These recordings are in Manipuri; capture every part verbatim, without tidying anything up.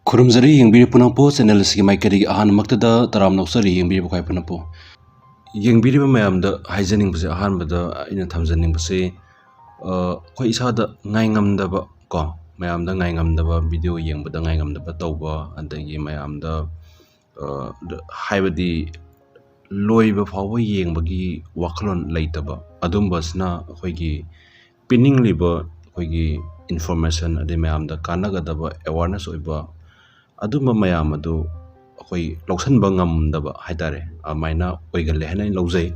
ꯈꯨꯔꯨꯝꯖꯔꯤ ꯌꯦꯡꯕꯤꯔꯤꯕ ꯄꯨꯝꯅꯃꯛꯄꯨ, channel ꯑꯁꯤꯒꯤ ꯃꯥꯏꯀꯩꯗꯒꯤ ꯑꯍꯥꯟꯕꯃꯛꯇꯗ ꯇꯔꯥꯝꯅ ꯑꯣꯛꯆꯔꯤ ꯌꯦꯡꯕꯤꯔꯤꯕ ꯈ꯭ꯋꯥꯏ ꯄꯨꯝꯅꯃꯛꯄꯨ꯫ ꯌꯦꯡꯕꯤꯔꯤꯕ ꯃꯌꯥꯝꯗ ꯍꯥꯏꯖꯅꯤꯡꯕꯁꯦ, ꯑꯍꯥꯟꯕꯗ ꯑꯩꯅ ꯊꯝꯖꯅꯤꯡꯕꯁꯦ, ꯑ, ꯑꯩꯈꯣꯏ ꯏꯁꯥꯗ ꯉꯥꯏꯉꯝꯗꯕ ꯀꯣ, ꯃꯌꯥꯝꯗ ꯉꯥꯏꯉꯝꯗꯕ, video ꯌꯦꯡꯕꯗ ꯉꯥꯏꯉꯝꯗꯕ ꯇꯧꯕ, ꯑꯗꯒꯤ ꯃꯌꯥꯝꯗ, ꯑ, ꯍꯥꯏꯕꯗꯤ ꯂꯣꯏꯕ ꯐꯥꯎꯕ ꯌꯦꯡꯕꯒꯤ ꯋꯥꯈꯜꯂꯣꯟ ꯂꯩꯇꯕ, ꯑꯗꯨꯝꯕꯁꯤꯅ ꯑꯩꯈꯣꯏꯒꯤ ꯄꯤꯅꯤꯡꯂꯤꯕ ꯑꯩꯈꯣꯏꯒꯤ information, ꯑꯗꯩ ꯃꯌꯥꯝꯗ ꯀꯥꯟꯅꯒꯗꯕ awareness ꯑꯣꯏꯕ ꯑꯗꯨꯝꯕ ꯃꯌꯥꯝ ꯑꯗꯨ ꯑꯩꯈꯣꯏ ꯂꯧꯁꯤꯟꯕ ꯉꯝꯗꯕ ꯍꯥꯏꯇꯥꯔꯦ, ꯑꯗꯨꯃꯥꯏꯅ ꯑꯣꯏꯒꯜꯂꯦ ꯍꯥꯏꯅ ꯑꯩ ꯂꯧꯖꯩ꯫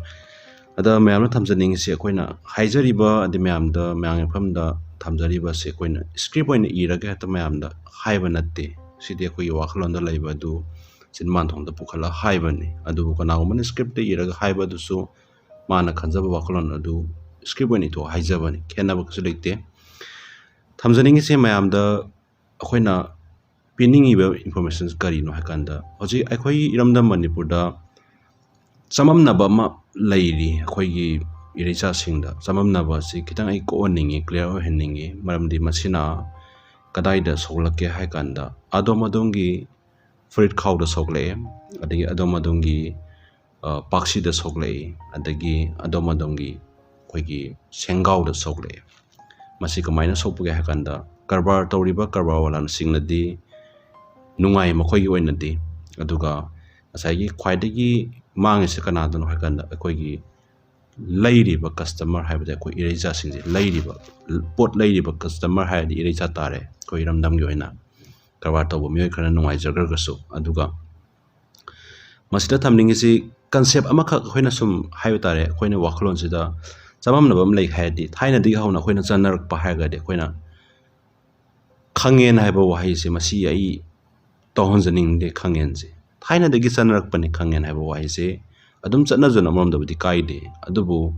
ꯑꯗ ꯃꯌꯥꯝꯅ ꯊꯝꯖꯅꯤꯡꯉꯤꯁꯦ, ꯑꯩꯈꯣꯏꯅ ꯍꯥꯏꯖꯔꯤꯕ, ꯑꯗꯩ ꯃꯌꯥꯝꯗ, ꯃꯌꯥꯝꯒꯤ ꯃꯐꯝꯗ ꯊꯝꯖꯔꯤꯕꯁꯦ ꯑꯩꯈꯣꯏꯅ script ꯑꯣꯏꯅ ꯏꯔꯒ ꯍꯦꯛꯇ ꯃꯌꯥꯝꯗ ꯍꯥꯏꯕ ꯅꯠꯇꯦ꯫ ꯁꯤꯗꯤ ꯑꯩꯈꯣꯏꯒꯤ ꯋꯥꯈꯜꯂꯣꯟꯗ ꯂꯩꯕ ꯑꯗꯨ ꯆꯤꯟꯕꯥꯟꯊꯣꯡꯗ ꯄꯨꯈꯠꯂꯒ ꯍꯥꯏꯕꯅꯤ꯫ ꯑꯗꯨꯕꯨ ꯀꯅꯥꯒꯨꯝꯕꯅ script ꯏꯔꯒ ꯍꯥꯏꯕ ꯑꯗꯨꯁꯨ ꯃꯥꯅ ꯈꯟꯖꯕ ꯋꯥꯈꯜꯂꯣꯟ ꯑꯗꯨ script ꯑꯣꯏꯅ ꯏꯊꯣꯛꯑ ꯍꯥꯏꯖꯕꯅꯤ, ꯈꯦꯠꯅꯕ ꯀꯩꯁꯨ ꯂꯩꯇꯦ꯫ ꯊꯝꯖꯅꯤꯡꯉꯤꯁꯦ, ꯃꯌꯥꯝꯗ ꯑꯩꯈꯣꯏꯅ ꯄꯤꯅꯤꯡꯉꯤꯕ information ꯀꯔꯤꯅꯣ ꯍꯥꯏ ꯀꯥꯟꯗ, ꯍꯧꯖꯤꯛ ꯑꯩꯈꯣꯏꯒꯤ ꯏꯔꯝꯗꯝ ꯃꯅꯤꯄꯨꯔꯗ ꯆꯃꯝꯅꯕ ꯑꯃ ꯂꯩꯔꯤ꯫ ꯑꯩꯈꯣꯏꯒꯤ ꯏꯔꯩꯆꯥꯁꯤꯡꯗ ꯆꯃꯝꯅꯕ ꯑꯁꯤ ꯈꯤꯇꯪ ꯑꯩ ꯀꯣꯛꯍꯟꯅꯤꯡꯉꯤ, clear ꯑꯣꯏꯍꯟꯅꯤꯡꯉꯤ꯫ ꯃꯔꯝꯗꯤ ꯃꯁꯤꯅ ꯀꯗꯥꯏꯗ ꯁꯣꯛꯂꯛꯀꯦ ꯍꯥꯏ ꯀꯥꯟꯗ, ꯑꯗꯣꯝ ꯑꯗꯣꯝꯒꯤ ꯐꯨꯔꯤꯠ ꯈꯥꯎꯗ ꯁꯣꯛꯂꯛꯑꯦ, ꯑꯗꯒꯤ ꯑꯗꯣꯝ ꯑꯗꯣꯝꯒꯤ, ꯑ, ꯄꯥꯛꯁꯤꯗ ꯁꯣꯛꯂꯛꯏ, ꯑꯗꯒꯤ ꯑꯗꯣꯝ ꯑꯗꯣꯝꯒꯤ ꯑꯩꯈꯣꯏꯒꯤ ꯁꯦꯡꯒꯥꯎꯗ ꯁꯣꯛꯂꯛꯑꯦ꯫ ꯃꯁꯤ ꯀꯃꯥꯏꯅ ꯁꯣꯛꯄꯒꯦ ꯍꯥꯏ ꯀꯥꯟꯗ, ꯀꯔꯕꯥꯔ ꯇꯧꯔꯤꯕ ꯀꯔꯕꯥꯔ ꯋꯥꯂꯥꯁꯤꯡꯅꯗꯤ ꯅꯨꯡꯉꯥꯏ ꯃꯈꯣꯏꯒꯤ ꯑꯣꯏꯅꯗꯤ, ꯑꯗꯨꯒ ꯉꯁꯥꯏꯒꯤ ꯈ꯭ꯋꯥꯏꯗꯒꯤ ꯃꯥꯡꯉꯤꯁꯦ ꯀꯅꯥꯗꯅꯣ ꯍꯥꯏ ꯀꯥꯟꯗ, ꯑꯩꯈꯣꯏꯒꯤ ꯂꯩꯔꯤꯕ customer ꯍꯥꯏꯕꯗꯤ ꯑꯩꯈꯣꯏ ꯏꯔꯩꯆꯥꯁꯤꯡꯁꯦ, ꯂꯩꯔꯤꯕ, ꯄꯣꯠ ꯂꯩꯔꯤꯕ customer ꯍꯥꯏꯔꯗꯤ ꯏꯔꯩꯆꯥ ꯇꯥꯔꯦ꯫ ꯑꯩꯈꯣꯏ ꯏꯔꯝꯗꯝꯒꯤ ꯑꯣꯏꯅ ꯀꯔꯕꯥꯔ ꯇꯧꯕ ꯃꯤꯑꯣꯏ ꯈꯔꯅ ꯅꯨꯡꯉꯥꯏꯖꯈ꯭ꯔꯒꯁꯨ꯫ ꯑꯗꯨꯒ ꯃꯁꯤꯗ ꯊꯝꯅꯤꯡꯉꯤꯁꯤ, concept ꯑꯃꯈꯛ ꯑꯩꯈꯣꯏꯅ ꯁꯨꯝ ꯍꯥꯏꯕ ꯇꯥꯔꯦ, ꯑꯩꯈꯣꯏꯅ ꯋꯥꯈꯜꯂꯣꯟꯁꯤꯗ ꯆꯃꯝꯅꯕ ꯑꯃ ꯂꯩ ꯍꯥꯏꯔꯗꯤ, ꯊꯥꯏꯅꯗꯒꯤ ꯍꯧꯅ ꯑꯩꯈꯣꯏꯅ ꯆꯠꯅꯔꯛꯄ ꯍꯥꯏꯔꯒꯗꯤ, ꯑꯩꯈꯣꯏꯅ ꯈꯪꯉꯦꯟ ꯍꯥꯏꯕ ꯋꯥꯍꯩꯁꯦ, ꯃꯁꯤ ꯑꯩ ꯇꯧꯍꯟꯖꯅꯤꯡꯗꯦ꯫ ꯈꯪꯉꯦꯟꯁꯦ ꯊꯥꯏꯅꯗꯒꯤ ꯆꯠꯅꯔꯛꯄꯅꯤ꯫ ꯈꯪꯉꯦꯟ ꯍꯥꯏꯕ ꯋꯥꯍꯩꯁꯦ ꯑꯗꯨꯝ ꯆꯠꯅꯖꯅꯨ, ꯑꯃꯔꯣꯝꯗꯕꯨꯗꯤ ꯀꯥꯏꯗꯦ, ꯑꯗꯨꯕꯨ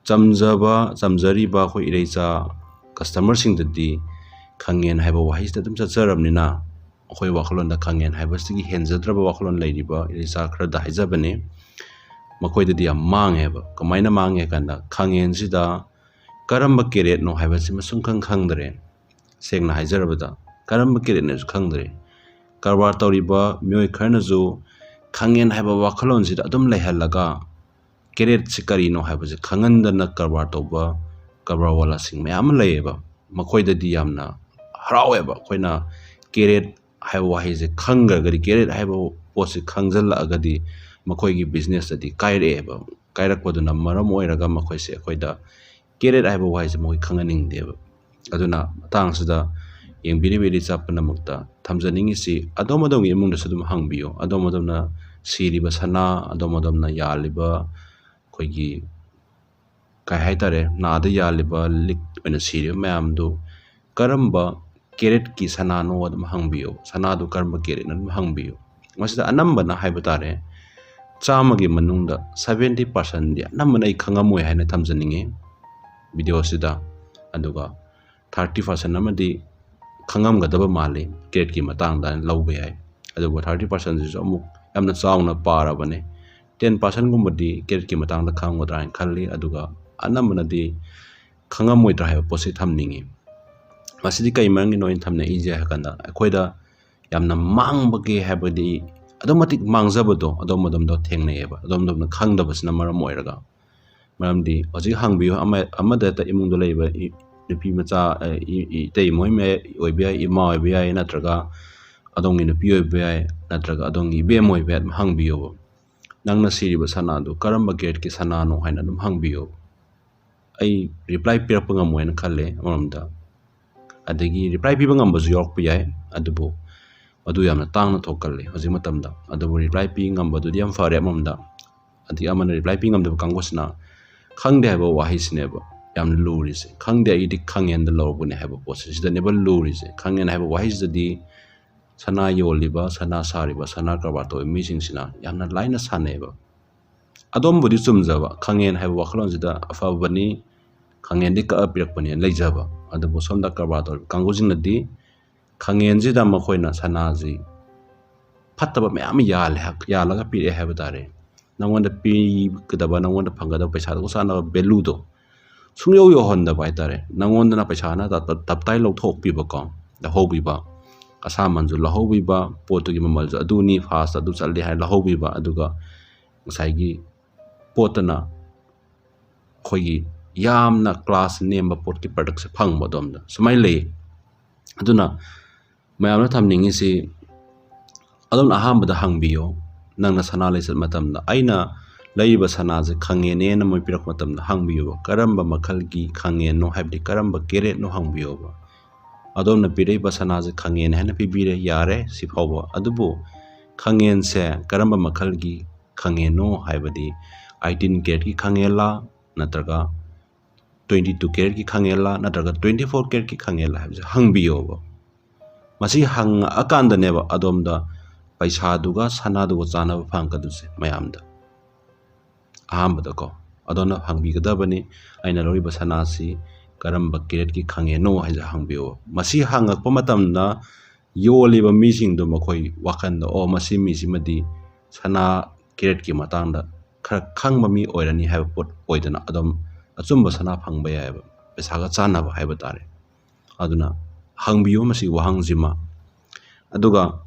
ꯆꯝꯖꯕ, ꯆꯝꯖꯔꯤꯕ ꯑꯩꯈꯣꯏ ꯏꯔꯩꯆꯥ customerꯁꯤꯡꯗꯗꯤ ꯈꯪꯉꯦꯟ ꯍꯥꯏꯕ ꯋꯥꯍꯩꯁꯤꯗ ꯑꯗꯨꯝ ꯆꯠꯆꯔꯕꯅꯤꯅ, ꯑꯩꯈꯣꯏ ꯋꯥꯈꯜꯂꯣꯟꯗ ꯈꯪꯉꯦꯟ ꯍꯥꯏꯕꯁꯤꯗꯒꯤ ꯍꯦꯟꯖꯗ꯭ꯔꯕ ꯋꯥꯈꯜꯂꯣꯟ ꯂꯩꯔꯤꯕ ꯏꯔꯩꯆꯥ ꯈꯔꯗ ꯍꯥꯏꯖꯕꯅꯤ꯫ ꯃꯈꯣꯏꯗꯗꯤ ꯌꯥꯝ ꯃꯥꯡꯉꯦꯕ꯫ ꯀꯃꯥꯏꯅ ꯃꯥꯡꯉꯦ ꯍꯥꯏ ꯀꯥꯟꯗ, ꯈꯪꯉꯦꯟꯁꯤꯗ ꯀꯔꯝꯕ ꯀꯦꯔꯦꯠꯅꯣ ꯍꯥꯏꯕꯁꯤꯃ ꯁꯨꯡꯈꯪ ꯈꯪꯗ꯭ꯔꯦ꯫ ꯁꯦꯡꯅ ꯍꯥꯏꯖꯔꯕꯗ, ꯀꯔꯝꯕ ꯀꯦꯔꯦꯠꯅꯦꯁꯨ ꯈꯪꯗ꯭ꯔꯦ꯫ ꯀꯔꯕꯥꯔ ꯇꯧꯔꯤꯕ ꯃꯤꯑꯣꯏ ꯈꯔꯅꯁꯨ ꯈꯪꯉꯦꯟ ꯍꯥꯏꯕ ꯋꯥꯈꯜꯂꯣꯟꯁꯤꯗ ꯑꯗꯨꯝ ꯂꯩꯍꯜꯂꯒ ꯀꯦꯔꯦꯠꯁꯤ ꯀꯔꯤꯅꯣ ꯍꯥꯏꯕꯁꯦ ꯈꯪꯍꯟꯗꯅ ꯀꯔꯕꯥꯔ ꯇꯧꯕ ꯀꯔꯕꯥꯔ ꯋꯥꯂꯥꯁꯤꯡ ꯃꯌꯥꯝ ꯑꯃ ꯂꯩꯌꯦꯕ꯫ ꯃꯈꯣꯏꯗꯗꯤ ꯌꯥꯝꯅ ꯍꯔꯥꯎꯋꯦꯕ꯫ ꯑꯩꯈꯣꯏꯅ ꯀꯦꯔꯦꯠ ꯍꯥꯏꯕ ꯋꯥꯍꯩꯁꯦ ꯈꯪꯈ꯭ꯔꯒꯗꯤ, ꯀꯦꯔꯦꯠ ꯍꯥꯏꯕ ꯄꯣꯠꯁꯦ ꯈꯪꯖꯜꯂꯛꯑꯒꯗꯤ ꯃꯈꯣꯏꯒꯤ ꯕꯤꯖꯤꯅꯦꯁꯇꯗꯤ ꯀꯥꯏꯔꯛꯑꯦꯕ꯫ ꯀꯥꯏꯔꯛꯄꯗꯨꯅ ꯃꯔꯝ ꯑꯣꯏꯔꯒ ꯃꯈꯣꯏꯁꯦ ꯑꯩꯈꯣꯏꯗ ꯀꯦꯔꯦꯠ ꯍꯥꯏꯕ ꯋꯥꯍꯩꯁꯦ ꯃꯈꯣꯏ ꯈꯪꯍꯟꯅꯤꯡꯗꯦꯕ꯫ ꯑꯗꯨꯅ ꯃꯇꯥꯡꯁꯤꯗ ꯌꯦꯡꯕꯤꯔꯤꯕ ꯏꯆꯥ ꯄꯨꯝꯅꯃꯛꯇ ꯊꯝꯖꯅꯤꯡꯉꯤꯁꯤ, ꯑꯗꯣꯝ ꯑꯗꯣꯝꯒꯤ ꯏꯃꯨꯡꯗꯁꯨ ꯑꯗꯨꯝ ꯍꯪꯕꯤꯌꯨ꯫ ꯑꯗꯣꯝ ꯑꯗꯣꯝꯅ ꯁꯤꯔꯤꯕ ꯁꯅꯥ, ꯑꯗꯣꯝ ꯑꯗꯣꯝꯅ ꯌꯥꯜꯂꯤꯕ ꯑꯩꯈꯣꯏꯒꯤ ꯀꯩ ꯍꯥꯏꯇꯥꯔꯦ, ꯅꯥꯗ ꯌꯥꯜꯂꯤꯕ, ꯂꯤꯛ ꯑꯣꯏꯅ ꯁꯤꯔꯤꯕ ꯃꯌꯥꯝꯗꯨ ꯀꯔꯝꯕ ꯀꯦꯔꯦꯠꯀꯤ ꯁꯅꯥꯅꯣ ꯑꯗꯨꯝ ꯍꯪꯕꯤꯌꯨ꯫ ꯁꯅꯥꯗꯨ ꯀꯔꯝꯕ ꯀꯦꯔꯦꯠꯅꯣ ꯑꯗꯨꯝ ꯍꯪꯕꯤꯌꯨ꯫ ꯃꯁꯤꯗ ꯑꯅꯝꯕꯅ ꯍꯥꯏꯕ ꯇꯥꯔꯦ, ꯆꯥꯝꯃꯒꯤ ꯃꯅꯨꯡꯗ seventy percentꯗꯤ ꯑꯅꯝꯕꯅ ꯑꯩ ꯈꯪꯉꯝꯃꯣꯏ ꯍꯥꯏꯅ ꯊꯝꯖꯅꯤꯡꯉꯤ ꯚꯤꯗꯤꯑꯣꯁꯤꯗ꯫ ꯑꯗꯨꯒ thirty percent ꯑꯃꯗꯤ ꯈꯪꯉꯝꯒꯗꯕ ꯃꯥꯜꯂꯤ, ꯀꯦꯔꯦꯠꯀꯤ ꯃꯇꯥꯡꯗ ꯍꯥꯏꯅ ꯂꯧꯕ ꯌꯥꯏ꯫ ꯑꯗꯨꯕꯨ thirty percentꯁꯤꯁꯨ ꯑꯃꯨꯛ ꯌꯥꯝꯅ ꯆꯥꯎꯅ ꯄꯥꯔꯕꯅꯤ꯫ Ten percentꯒꯨꯝꯕꯗꯤ ꯀꯦꯔꯦꯠꯀꯤ ꯃꯇꯥꯡꯗ ꯈꯪꯉꯝꯒꯗ꯭ꯔꯥ ꯍꯥꯏꯅ ꯈꯜꯂꯤ꯫ ꯑꯗꯨꯒ ꯑꯅꯝꯕꯅꯗꯤ ꯈꯪꯉꯝꯃꯣꯏꯗ꯭ꯔꯥ ꯍꯥꯏꯕ ꯄꯣꯠꯁꯤ ꯊꯝꯅꯤꯡꯉꯤ꯫ ꯃꯁꯤꯗꯤ ꯀꯩ ꯃꯔꯝꯒꯤꯅꯣ ꯑꯩꯅ ꯊꯝꯅꯤꯡꯉꯤꯁꯦ ꯍꯥꯏ ꯀꯥꯟꯗ, ꯑꯩꯈꯣꯏꯗ ꯌꯥꯝꯅ ꯃꯥꯡꯕꯒꯦ ꯍꯥꯏꯕꯗꯤ ꯑꯗꯨꯛ ꯃꯇꯤꯛ ꯃꯥꯡꯖꯕꯗꯣ ꯑꯗꯣꯝ ꯑꯗꯣꯝꯗ ꯊꯦꯡꯅꯩꯑꯕ, ꯑꯗꯣꯝ ꯑꯗꯣꯝꯅ ꯈꯪꯗꯕꯁꯤꯅ ꯃꯔꯝ ꯑꯣꯏꯔꯒ꯫ ꯃꯔꯝꯗꯤ ꯍꯧꯖꯤꯛ ꯍꯪꯕꯤꯌꯨ, ꯑꯃ-, ꯑꯃꯗ ꯍꯦꯛꯇ ꯏꯃꯨꯡꯗ ꯂꯩꯕ ꯏ-, ꯅꯨꯄꯤ ꯃꯆꯥ, ꯑ, ꯏ-, ꯏ-, ꯏꯇꯩꯃ ꯑꯣꯏꯕ ꯌꯥꯏ, ꯑꯣꯏꯕ ꯌꯥꯏ, ꯏꯃꯥ ꯑꯣꯏꯕ ꯌꯥꯏ, ꯅꯠꯇ꯭ꯔꯒ ꯑꯗꯣꯝꯒꯤ ꯅꯨꯄꯤ ꯑꯣꯏꯕ ꯌꯥꯏ, ꯅꯠꯇ꯭ꯔꯒ ꯑꯗꯣꯝꯒꯤ ꯏꯕꯦꯝꯃ ꯑꯣꯏꯕ ꯌꯥꯏ, ꯑꯗꯨꯝ ꯍꯪꯕꯤꯌꯣꯕ꯫ "ꯅꯪꯅ ꯁꯤꯔꯤꯕ ꯁꯅꯥꯗꯨ ꯀꯔꯝꯕ ꯀꯦꯔꯦꯠꯀꯤ ꯁꯅꯥꯅꯣ?" ꯍꯥꯏꯅ ꯑꯗꯨꯝ ꯍꯪꯕꯤꯌꯣꯕ꯫ ꯑꯩ reply ꯄꯤꯔꯛꯄ ꯉꯝꯃꯣꯏꯅ ꯈꯜꯂꯦ ꯑꯃꯔꯣꯝꯗ꯫ ꯑꯗꯒꯤ reply ꯄꯤꯕ ꯉꯝꯕꯁꯨ ꯌꯥꯎꯔꯛꯄ ꯌꯥꯏ, ꯑꯗꯨꯕꯨ ꯃꯗꯨ ꯌꯥꯝꯅ ꯇꯥꯡꯅ ꯊꯣꯛꯀꯜꯂꯤ ꯍꯧꯖꯤꯛ ꯃꯇꯝꯗ꯫ ꯑꯗꯨꯕꯨ reply ꯄꯤ ꯉꯝꯕꯗꯨꯗꯤ ꯌꯥꯝ ꯐꯔꯦ ꯑꯃꯔꯣꯝꯗ꯫ ꯑꯗꯒꯤ ꯑꯃꯅ reply ꯄꯤ ꯉꯝꯗꯕ ꯀꯥꯡꯕꯨꯁꯤꯅ ꯈꯪꯗꯦ ꯍꯥꯏꯕ ꯋꯥꯍꯩꯁꯤꯅꯦꯕ ꯌꯥꯝꯅ ꯂꯨꯔꯤꯁꯦ꯫ "ꯈꯪꯗꯦ, ꯑꯩꯗꯤ ꯈꯪꯉꯦꯟꯗ ꯂꯧꯔꯛꯄꯅꯦ" ꯍꯥꯏꯕ ꯄꯣꯠꯁꯦ, ꯁꯤꯗꯅꯦꯕ ꯂꯨꯔꯤꯁꯦ꯫ ꯈꯪꯉꯦꯟ ꯍꯥꯏꯕ ꯋꯥꯍꯩꯁꯤꯗꯗꯤ ꯁꯅꯥ ꯌꯣꯜꯂꯤꯕ, ꯁꯅꯥ ꯁꯥꯔꯤꯕ, ꯁꯅꯥ ꯀꯔꯕꯥꯔ ꯇꯧꯔꯤꯕ ꯃꯤꯁꯤꯡꯁꯤꯅ ꯌꯥꯝꯅ ꯂꯥꯏꯅ ꯁꯥꯟꯅꯩꯑꯕ꯫ ꯑꯗꯣꯝꯕꯨꯗꯤ ꯆꯨꯝꯖꯕ, ꯈꯪꯉꯦꯟ ꯍꯥꯏꯕ ꯋꯥꯈꯜꯂꯣꯟꯁꯤꯗ ꯑꯐꯕꯅꯤ, ꯈꯪꯉꯦꯟꯗꯤ ꯀꯛꯑ ꯄꯤꯔꯛꯄꯅꯦꯅ ꯂꯩꯖꯕ꯫ ꯑꯗꯨꯕꯨ ꯁꯣꯝꯗ ꯀꯔꯕꯥꯔ ꯇꯧꯔꯤꯕ ꯀꯥꯡꯕꯨꯁꯤꯡꯅꯗꯤ ꯈꯪꯉꯦꯟꯁꯤꯗ ꯃꯈꯣꯏꯅ ꯁꯅꯥꯁꯤ ꯐꯠꯇꯕ ꯃꯌꯥꯝ ꯑꯃ ꯌꯥꯜꯂꯦ ꯍꯥꯏ-, ꯌꯥꯜꯂꯒ ꯄꯤꯔꯛꯑꯦ ꯍꯥꯏꯕ ꯇꯥꯔꯦ꯫ ꯅꯉꯣꯟꯗ ꯄꯤꯒꯗꯕ, ꯅꯉꯣꯟꯗ ꯐꯪꯒꯗꯕ ꯄꯩꯁꯥꯗꯨꯒ ꯆꯥꯟꯅꯕ valueꯗꯣ ꯁꯨꯡꯌꯧ ꯌꯧꯍꯟꯗꯕ ꯍꯥꯏ ꯇꯥꯔꯦ꯫ ꯅꯉꯣꯟꯗꯅ ꯄꯩꯁꯥꯅ ꯇꯞ-, ꯇꯞ-, ꯇꯞꯇꯥꯏ ꯂꯧꯊꯣꯛꯄꯤꯕꯀꯣ꯫ ꯂꯧꯍꯧꯕꯤꯕ, ꯑꯁꯥꯃꯟꯁꯨ ꯂꯧꯍꯧꯕꯤꯕ, ꯄꯣꯠꯇꯨꯒꯤ ꯃꯃꯜꯁꯨ ꯑꯗꯨꯅꯤ, ꯐꯥꯁꯇ ꯑꯗꯨ ꯆꯠꯂꯤ ꯍꯥꯏꯅ ꯂꯧꯍꯧꯕꯤꯕ, ꯑꯗꯨꯒ ꯉꯁꯥꯏꯒꯤ ꯄꯣꯠꯇꯅ ꯑꯩꯈꯣꯏꯒꯤ ꯌꯥꯝꯅ ꯀ꯭ꯂꯥꯁ ꯅꯦꯝꯕ ꯄꯣꯠꯀꯤ ꯄ꯭ꯔꯗꯛꯁꯦ ꯐꯪꯕ ꯑꯗꯣꯝꯗ ꯁꯨꯃꯥꯏꯅ ꯂꯩ꯫ ꯑꯗꯨꯅ ꯃꯌꯥꯝꯅ ꯊꯝꯅꯤꯡꯉꯤꯁꯤ, ꯑꯗꯣꯝꯅ ꯑꯍꯥꯟꯕꯗ ꯍꯪꯕꯤꯌꯣ, ꯅꯪꯅ ꯁꯅꯥ ꯂꯩꯆꯠ ꯃꯇꯝꯗ ꯑꯩꯅ ꯂꯩꯔꯤꯕ ꯁꯅꯥꯁꯦ ꯈꯪꯉꯦꯅꯦꯅ ꯃꯣꯏ ꯄꯤꯔꯛꯄ ꯃꯇꯝꯗ ꯍꯪꯕꯤꯌꯣꯕ, ꯀꯔꯝꯕ ꯃꯈꯜꯒꯤ ꯈꯪꯉꯦꯟꯅꯣ ꯍꯥꯏꯕꯗꯤ ꯀꯔꯝꯕ ꯀꯦꯔꯦꯠꯅꯣ ꯍꯪꯕꯤꯌꯣꯕ꯫ ꯑꯗꯣꯝꯅ ꯄꯤꯔꯛꯏꯕ ꯁꯅꯥꯁꯦ ꯈꯪꯉꯦꯟ ꯍꯥꯏꯅ ꯄꯤꯕꯤꯔꯦ, ꯌꯥꯔꯦ ꯁꯤꯐꯥꯎꯕ꯫ ꯑꯗꯨꯕꯨ ꯈꯪꯉꯦꯟꯁꯦ ꯀꯔꯝꯕ ꯃꯈꯜꯒꯤ ꯈꯪꯉꯦꯟꯅꯣ ꯍꯥꯏꯕꯗꯤ eighteen caratꯀꯤ ꯈꯪꯉꯦꯟꯂꯥ, ꯅꯠꯇ꯭ꯔꯒ twenty two caratꯀꯤ ꯈꯪꯉꯦꯟꯂꯥ, ꯅꯠꯇ꯭ꯔꯒ twenty four caratꯀꯤ ꯈꯪꯉꯦꯟꯂꯥ ꯍꯥꯏꯕꯁꯦ ꯍꯪꯕꯤꯌꯣꯕ꯫ ꯃꯁꯤ ꯍꯪꯉꯛꯑꯀꯥꯟꯗꯅꯦꯕ ꯑꯗꯣꯝꯗ ꯄꯩꯁꯥꯗꯨꯒ ꯁꯅꯥꯗꯨꯒ ꯆꯥꯟꯅꯕ ꯐꯪꯉꯛꯀꯗꯣꯏꯁꯦ ꯃꯌꯥꯝꯗ꯫ ꯑꯍꯥꯟꯕꯗꯀꯣ ꯑꯗꯣꯝꯅ ꯍꯪꯕꯤꯒꯗꯕꯅꯤ, ꯑꯩꯅ ꯂꯧꯔꯤꯕ ꯁꯅꯥꯁꯤ ꯀꯔꯝꯕ caratꯀꯤ ꯈꯪꯉꯦꯟꯅꯣ ꯍꯥꯏꯁꯦ ꯍꯪꯕꯤꯌꯣ꯫ ꯃꯁꯤ ꯍꯪꯉꯛꯄ ꯃꯇꯝꯗ ꯌꯣꯜꯂꯤꯕ ꯃꯤꯁꯤꯡꯗꯣ ꯃꯈꯣꯏ ꯋꯥꯈꯜꯗ, "ꯑꯣ, ꯃꯁꯤ ꯃꯤꯁꯤꯃꯗꯤ ꯁꯅꯥ caratꯀꯤ ꯃꯇꯥꯡꯗ ꯈꯔ ꯈꯪꯕ ꯃꯤ ꯑꯣꯏꯔꯅꯤ" ꯍꯥꯏꯕ ꯄꯣꯠ ꯑꯣꯏꯗꯅ ꯑꯗꯨꯝ ꯑꯆꯨꯝꯕ ꯁꯅꯥ ꯐꯪꯕ ꯌꯥꯏꯑꯕ, ꯄꯩꯁꯥꯒ ꯆꯥꯟꯅꯕ ꯍꯥꯏꯕ ꯇꯥꯔꯦ꯫ ꯑꯗꯨꯅ ꯍꯪꯕꯤꯌꯨ ꯃꯁꯤꯒꯤ ꯋꯥꯍꯪꯁꯤꯃ꯫ ꯑꯗꯨꯒ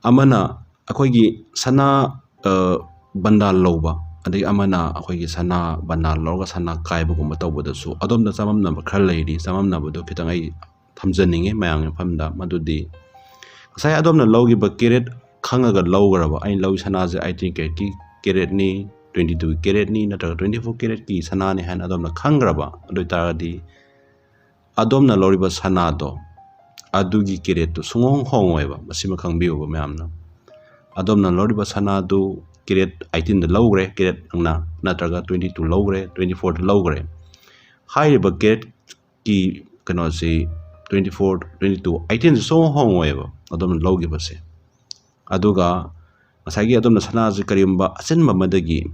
ꯑꯃꯅ ꯑꯩꯈꯣꯏꯒꯤ ꯁꯅꯥ, ꯑ, ꯕꯟꯗꯥꯟ ꯂꯧꯕ, ꯑꯗꯒꯤ ꯑꯃꯅ ꯑꯩꯈꯣꯏꯒꯤ ꯁꯅꯥ ꯕꯟꯗꯥꯟ ꯂꯧꯔꯒ ꯁꯅꯥ ꯀꯥꯏꯕꯒꯨꯝꯕ ꯇꯧꯕꯗꯁꯨ ꯑꯗꯣꯝꯗ ꯆꯃꯝꯅꯕ ꯈꯔ ꯂꯩꯔꯤ꯫ ꯆꯃꯝꯅꯕꯗꯣ ꯈꯤꯇꯪ ꯑꯩ ꯊꯝꯖꯅꯤꯡꯉꯤ ꯃꯌꯥꯝꯒꯤ ꯃꯐꯝꯗ, ꯃꯗꯨꯗꯤ ꯉꯁꯥꯏ ꯑꯗꯣꯝꯅ ꯂꯧꯈꯤꯕ carat ꯈꯪꯉꯒ ꯂꯧꯈ꯭ꯔꯕ, "ꯑꯩꯅ ꯂꯧꯔꯤ ꯁꯅꯥꯁꯦ eighteen caratꯀꯤ caratꯅꯤ, twenty two caratꯅꯤ, ꯅꯠꯇ꯭ꯔꯒ twenty four caratꯀꯤ ꯁꯅꯥꯅꯤ" ꯍꯥꯏꯅ ꯑꯗꯣꯝꯅ ꯈꯪꯈ꯭ꯔꯕ, ꯑꯗꯨ ꯑꯣꯏꯇꯥꯔꯒꯗꯤ ꯑꯗꯣꯝꯅ ꯂꯧꯔꯤꯕ ꯁꯅꯥꯗꯣ ꯑꯗꯨꯒꯤ caratꯇꯨ ꯁꯨꯡꯍꯣꯡ ꯍꯣꯡꯉꯣꯏꯕ꯫ ꯃꯁꯤꯃ ꯈꯪꯕꯤꯌꯨꯕ ꯃꯌꯥꯝꯅ꯫ ꯑꯗꯣꯝꯅ ꯂꯧꯔꯤꯕ ꯁꯅꯥꯗꯨ carat eighteenꯗ ꯂꯧꯈ꯭ꯔꯦ, carat ꯅꯪꯅ, ꯅꯠꯇ꯭ꯔꯒ twenty two ꯂꯧꯈ꯭ꯔꯦ, twenty fourꯗ ꯂꯧꯈ꯭ꯔꯦ꯫ ꯍꯥꯏꯔꯤꯕ caratꯀꯤ ꯀꯩꯅꯣꯁꯤ twenty four, twenty two, eighteenꯁꯤ ꯁꯨꯡꯍꯣꯡ ꯍꯣꯡꯉꯣꯏꯕ ꯑꯗꯣꯝꯅ ꯂꯧꯈꯤꯕꯁꯦ꯫ ꯑꯗꯨꯒ ꯉꯁꯥꯏꯒꯤ ꯑꯗꯣꯝꯅ ꯁꯅꯥꯁꯤ ꯀꯔꯤꯒꯨꯝꯕ ꯑꯆꯤꯟꯕ ꯑꯃꯗꯒꯤ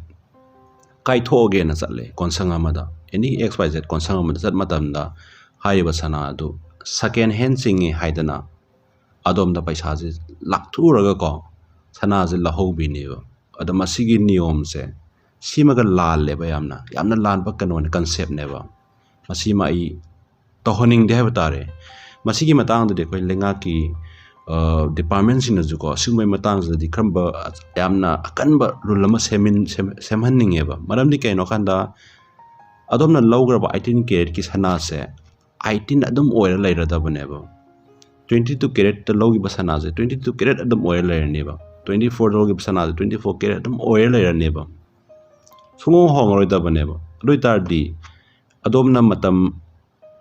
ꯀꯥꯏꯊꯣꯛꯑꯒꯦꯅ ꯆꯠꯂꯦ ꯀꯣꯟꯁꯪ ꯑꯃꯗ, any X Y Z ꯀꯣꯟꯁꯪ ꯑꯃꯗ ꯆꯠ ꯃꯇꯝꯗ ꯍꯥꯏꯔꯤꯕ ꯁꯅꯥ ꯑꯗꯨ second hand ꯆꯤꯡꯉꯤ ꯍꯥꯏꯗꯅ ꯑꯗꯣꯝꯗ ꯄꯩꯁꯥꯁꯤ ꯂꯥꯛꯊꯣꯛꯎꯔꯒꯀꯣ ꯁꯅꯥꯁꯤ ꯂꯧꯍꯧꯕꯤꯅꯦꯕ꯫ ꯑꯗꯣ ꯃꯁꯤꯒꯤ ꯅꯤꯌꯣꯝꯁꯦ ꯁꯤꯃꯒ ꯂꯥꯜꯂꯦꯕ, ꯌꯥꯝꯅ, ꯌꯥꯝꯅ ꯂꯥꯟꯕ ꯀꯩꯅꯣꯅꯦ, conceptꯅꯦꯕ꯫ ꯃꯁꯤꯃ ꯑꯩ ꯇꯧꯍꯟꯅꯤꯡꯗꯦ ꯍꯥꯏꯕ ꯇꯥꯔꯦ꯫ ꯃꯁꯤꯒꯤ ꯃꯇꯥꯡꯗꯗꯤ ꯑꯩꯈꯣꯏ ꯂꯩꯉꯥꯛꯀꯤ ꯗꯤꯄꯥꯔꯠꯃꯦꯟꯁꯤꯡꯅꯁꯨꯀꯣ ꯑꯁꯤꯒꯨꯝꯕꯒꯤ ꯃꯇꯥꯡꯁꯤꯗꯗꯤ ꯀꯔꯝꯕ ꯌꯥꯝꯅ ꯑꯀꯟꯕ ꯔꯨꯜ ꯑꯃ ꯁꯦꯝꯍꯟꯅꯤꯡꯉꯦꯕ꯫ ꯃꯔꯝꯗꯤ ꯀꯩꯅꯣ ꯍꯥꯏ ꯀꯥꯟꯗ ꯑꯗꯣꯝꯅ ꯂꯧꯈ꯭ꯔꯕ ꯑꯩꯠꯇꯤꯟ ꯀꯦꯔꯦꯠꯀꯤ ꯁꯅꯥꯁꯦ ꯑꯩꯠꯇꯤꯟ ꯑꯗꯨꯝ ꯑꯣꯏꯔ ꯂꯩꯔꯗꯕꯅꯦꯕ꯫ ꯇ꯭ꯋꯦꯟꯇꯤ ꯇꯨ ꯀꯦꯔꯦꯠꯇ ꯂꯧꯈꯤꯕ ꯁꯅꯥꯁꯦ ꯇ꯭ꯋꯦꯟꯇꯤ ꯇꯨ ꯀꯦꯔꯦꯠ ꯑꯗꯨꯝ ꯑꯣꯏꯔ ꯂꯩꯔꯅꯦꯕ꯫ ꯇ꯭ꯋꯦꯟꯇꯤ ꯐꯣꯔꯗ ꯂꯧꯈꯤꯕ ꯁꯅꯥꯁꯦ ꯇ꯭ꯋꯦꯟꯇꯤ ꯐꯣꯔ ꯀꯦꯔꯦꯠ ꯑꯗꯨꯝ ꯑꯣꯏꯔ ꯂꯩꯔꯅꯦꯕ꯫ ꯁꯨꯡꯍꯣꯡ ꯍꯣꯡꯉꯔꯣꯏꯗꯕꯅꯦꯕ꯫ ꯑꯗꯨ ꯑꯣꯏ ꯇꯥꯔꯗꯤ ꯑꯗꯣꯝꯅ ꯃꯇꯝ